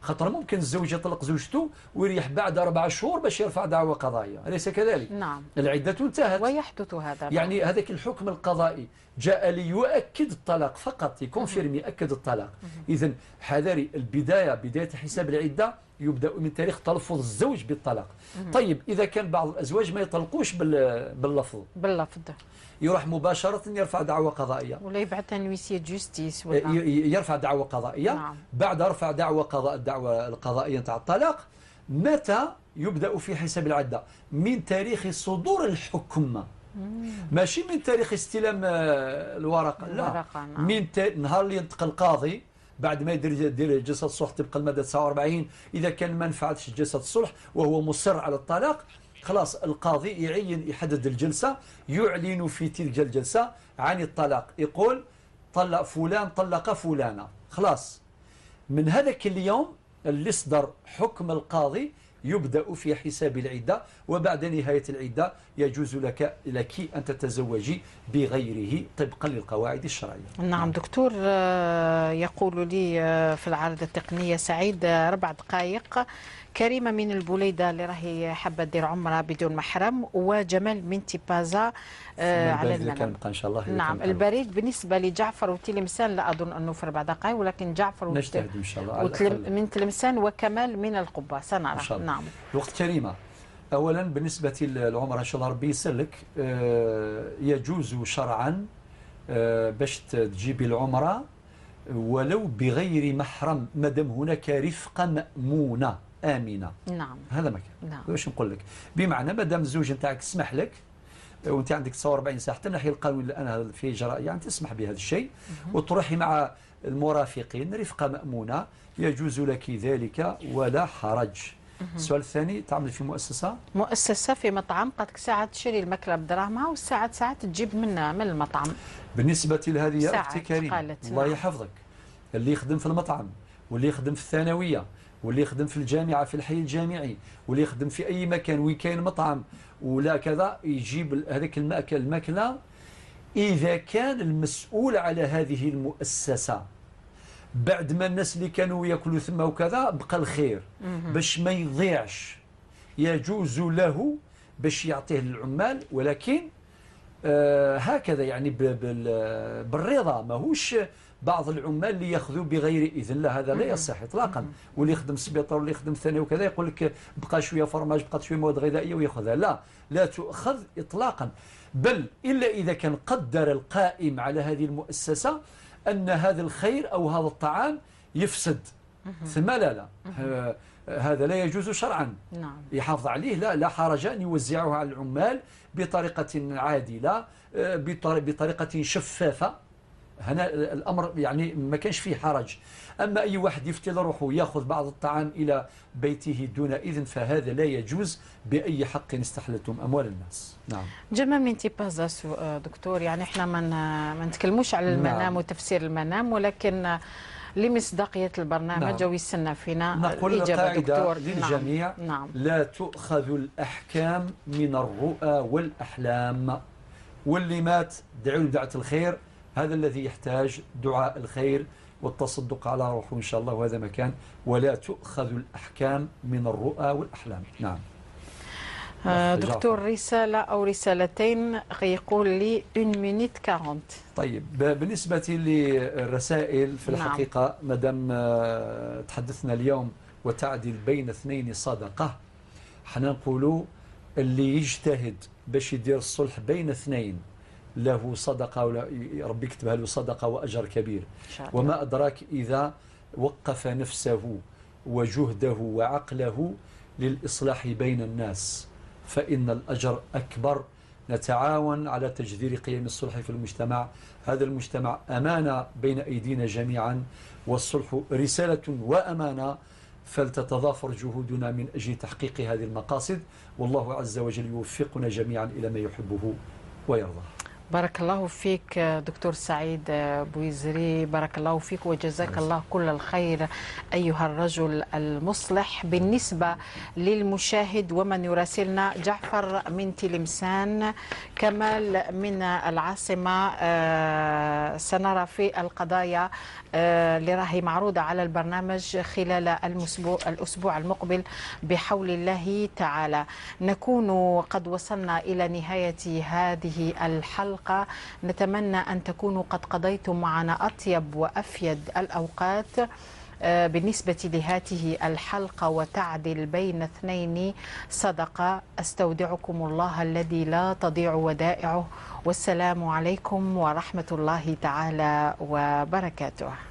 Speaker 2: خاطر ممكن الزوج يطلق زوجته ويريح بعد 4 شهور باش يرفع دعوة قضائية، أليس كذلك؟
Speaker 1: نعم.
Speaker 2: العدة انتهت
Speaker 1: ويحدث هذا.
Speaker 2: يعني هذاك الحكم القضائي جاء ليؤكد الطلاق فقط، ي confirmer يأكد الطلاق. إذا حذاري، البداية بداية حساب العدة يبدأ من تاريخ تلفظ الزوج بالطلاق. طيب إذا كان بعض الأزواج ما يطلقوش باللفظ، يروح مباشرة يرفع دعوة قضائية،
Speaker 1: ولا يبعث un huissier de justice، ولا
Speaker 2: يرفع دعوة قضائية. نعم. بعد رفع دعوة الدعوة القضائية نتاع الطلاق، متى يبدأ في حساب العدة؟ من تاريخ صدور الحكم، ماشي من تاريخ استلام الورقة، لا. نعم. من نهار اللي ينطق القاضي بعد ما يدير جلسة الصلح طبق المادة 49، إذا كان ما نفعتش جلسة الصلح وهو مصر على الطلاق، خلاص القاضي يعين يحدد الجلسة، يعلن في تلك الجلسة عن الطلاق، يقول طلق فلان طلق فلانة. خلاص من هذاك اليوم اللي صدر حكم القاضي يبدأ في حساب العدة، وبعد نهاية العدة يجوز لك أن تتزوجي بغيره طبقا للقواعد الشرعية.
Speaker 1: نعم دكتور، يقول لي في العرض التقنية سعيد 4 دقائق. كريمة من البوليدة اللي راهي حابة دير عمرة بدون محرم، وجمال من تيبازا على المنام
Speaker 2: إن شاء الله.
Speaker 1: نعم. البريد بالنسبة لجعفر وتلمسان لا أظن أنه في 4 دقائق، ولكن جعفر
Speaker 2: نجتهد إن شاء الله
Speaker 1: من تلمسان وكمال من القبة سنرى. نعم.
Speaker 2: الوقت كريمة، أولا بالنسبة للعمرة إن شاء الله ربي يسلك، يجوز شرعا باش تجيبي العمرة ولو بغير محرم ما دام هناك رفقة مأمونة آمنة.
Speaker 1: نعم.
Speaker 2: هذا ما كان.
Speaker 1: نعم.
Speaker 2: واش نقول لك؟ بمعنى ما دام الزوج نتاعك سمح لك وانت عندك 49 ساعة حتى من ناحية القانون الان في اجراء يعني تسمح بهذا الشيء، وتروحي مع المرافقين رفقه مأمونة، يجوز لك ذلك ولا حرج. السؤال الثاني، تعمل في مؤسسة؟
Speaker 1: مؤسسة في مطعم، قالت ساعة تشري الماكلة بدراهمها وساعة ساعات تجيب من المطعم.
Speaker 2: بالنسبة لهذه يا أختي كريمة، الله يحفظك، اللي يخدم في المطعم واللي يخدم في الثانوية واللي يخدم في الجامعة في الحي الجامعي واللي يخدم في أي مكان وين كاين مطعم ولا كذا، يجيب هذاك الماكلة إذا كان المسؤول على هذه المؤسسة بعد ما الناس اللي كانوا ياكلوا ثم وكذا بقى الخير باش ما يضيعش، يجوز له باش يعطيه للعمال، ولكن هكذا يعني بالرضا، ماهوش بعض العمال اللي ياخذوا بغير اذن، لا هذا لا يصح اطلاقا. واللي يخدم السبيطار واللي يخدم الثاني وكذا يقول لك بقى شوية فرماج، بقى شوية مواد غذائية وياخذها، لا لا تؤخذ اطلاقا، بل الا اذا كان قدر القائم على هذه المؤسسة ان هذا الخير او هذا الطعام يفسد، ثم لا لا هذا لا يجوز شرعا.
Speaker 1: نعم.
Speaker 2: يحافظ عليه، لا لا حرج ان يوزعه على العمال بطريقة عادلة، بطريقة شفافة. هنا الامر يعني ما كانش فيه حرج. اما اي واحد يفتي لروحه ياخذ بعض الطعام الى بيته دون اذن فهذا لا يجوز باي حق استحلتم اموال الناس. نعم.
Speaker 1: جمال من تيبازا دكتور، يعني احنا ما نتكلموش على المنام. نعم. وتفسير المنام، ولكن لمصداقية البرنامج. نعم. ويستنى فينا
Speaker 2: نقول الإجابة دكتور للجميع. نعم. لا تؤخذ الأحكام من الرؤى والأحلام، واللي مات دعوا له دعوة الخير، هذا الذي يحتاج دعاء الخير والتصدق على روحه إن شاء الله، وهذا مكان. ولا تؤخذ الأحكام من الرؤى والأحلام. نعم.
Speaker 1: دكتور، رسالة أو رسالتين، يقول لي 1 minute 40.
Speaker 2: طيب، بالنسبة للرسائل في الحقيقة، نعم. مادام تحدثنا اليوم وتعدل بين اثنين صدقة، حنا نقولوا اللي يجتهد باش يدير الصلح بين اثنين له صدقة، ولا ربي يكتبها له صدقة وأجر كبير. وما أدراك إذا وقف نفسه وجهده وعقله للإصلاح بين الناس فإن الأجر أكبر. نتعاون على تجذير قيم الصلح في المجتمع، هذا المجتمع أمانة بين أيدينا جميعا، والصلح رسالة وأمانة، فلتتضافر جهودنا من أجل تحقيق هذه المقاصد، والله عز وجل يوفقنا جميعا إلى ما يحبه ويرضاه.
Speaker 1: بارك الله فيك دكتور سعيد بويزري، بارك الله فيك وجزاك الله كل الخير أيها الرجل المصلح. بالنسبة للمشاهد ومن يراسلنا، جعفر من تلمسان، كمال من العاصمة، سنرى في القضايا اللي راهي معروضة على البرنامج خلال الأسبوع المقبل بحول الله تعالى. نكون قد وصلنا إلى نهاية هذه الحلقة، نتمنى أن تكونوا قد قضيتم معنا أطيب وأفيد الأوقات بالنسبة لهذه الحلقة. وتعدل بين اثنين صدقة. أستودعكم الله الذي لا تضيع ودائعه، والسلام عليكم ورحمة الله تعالى وبركاته.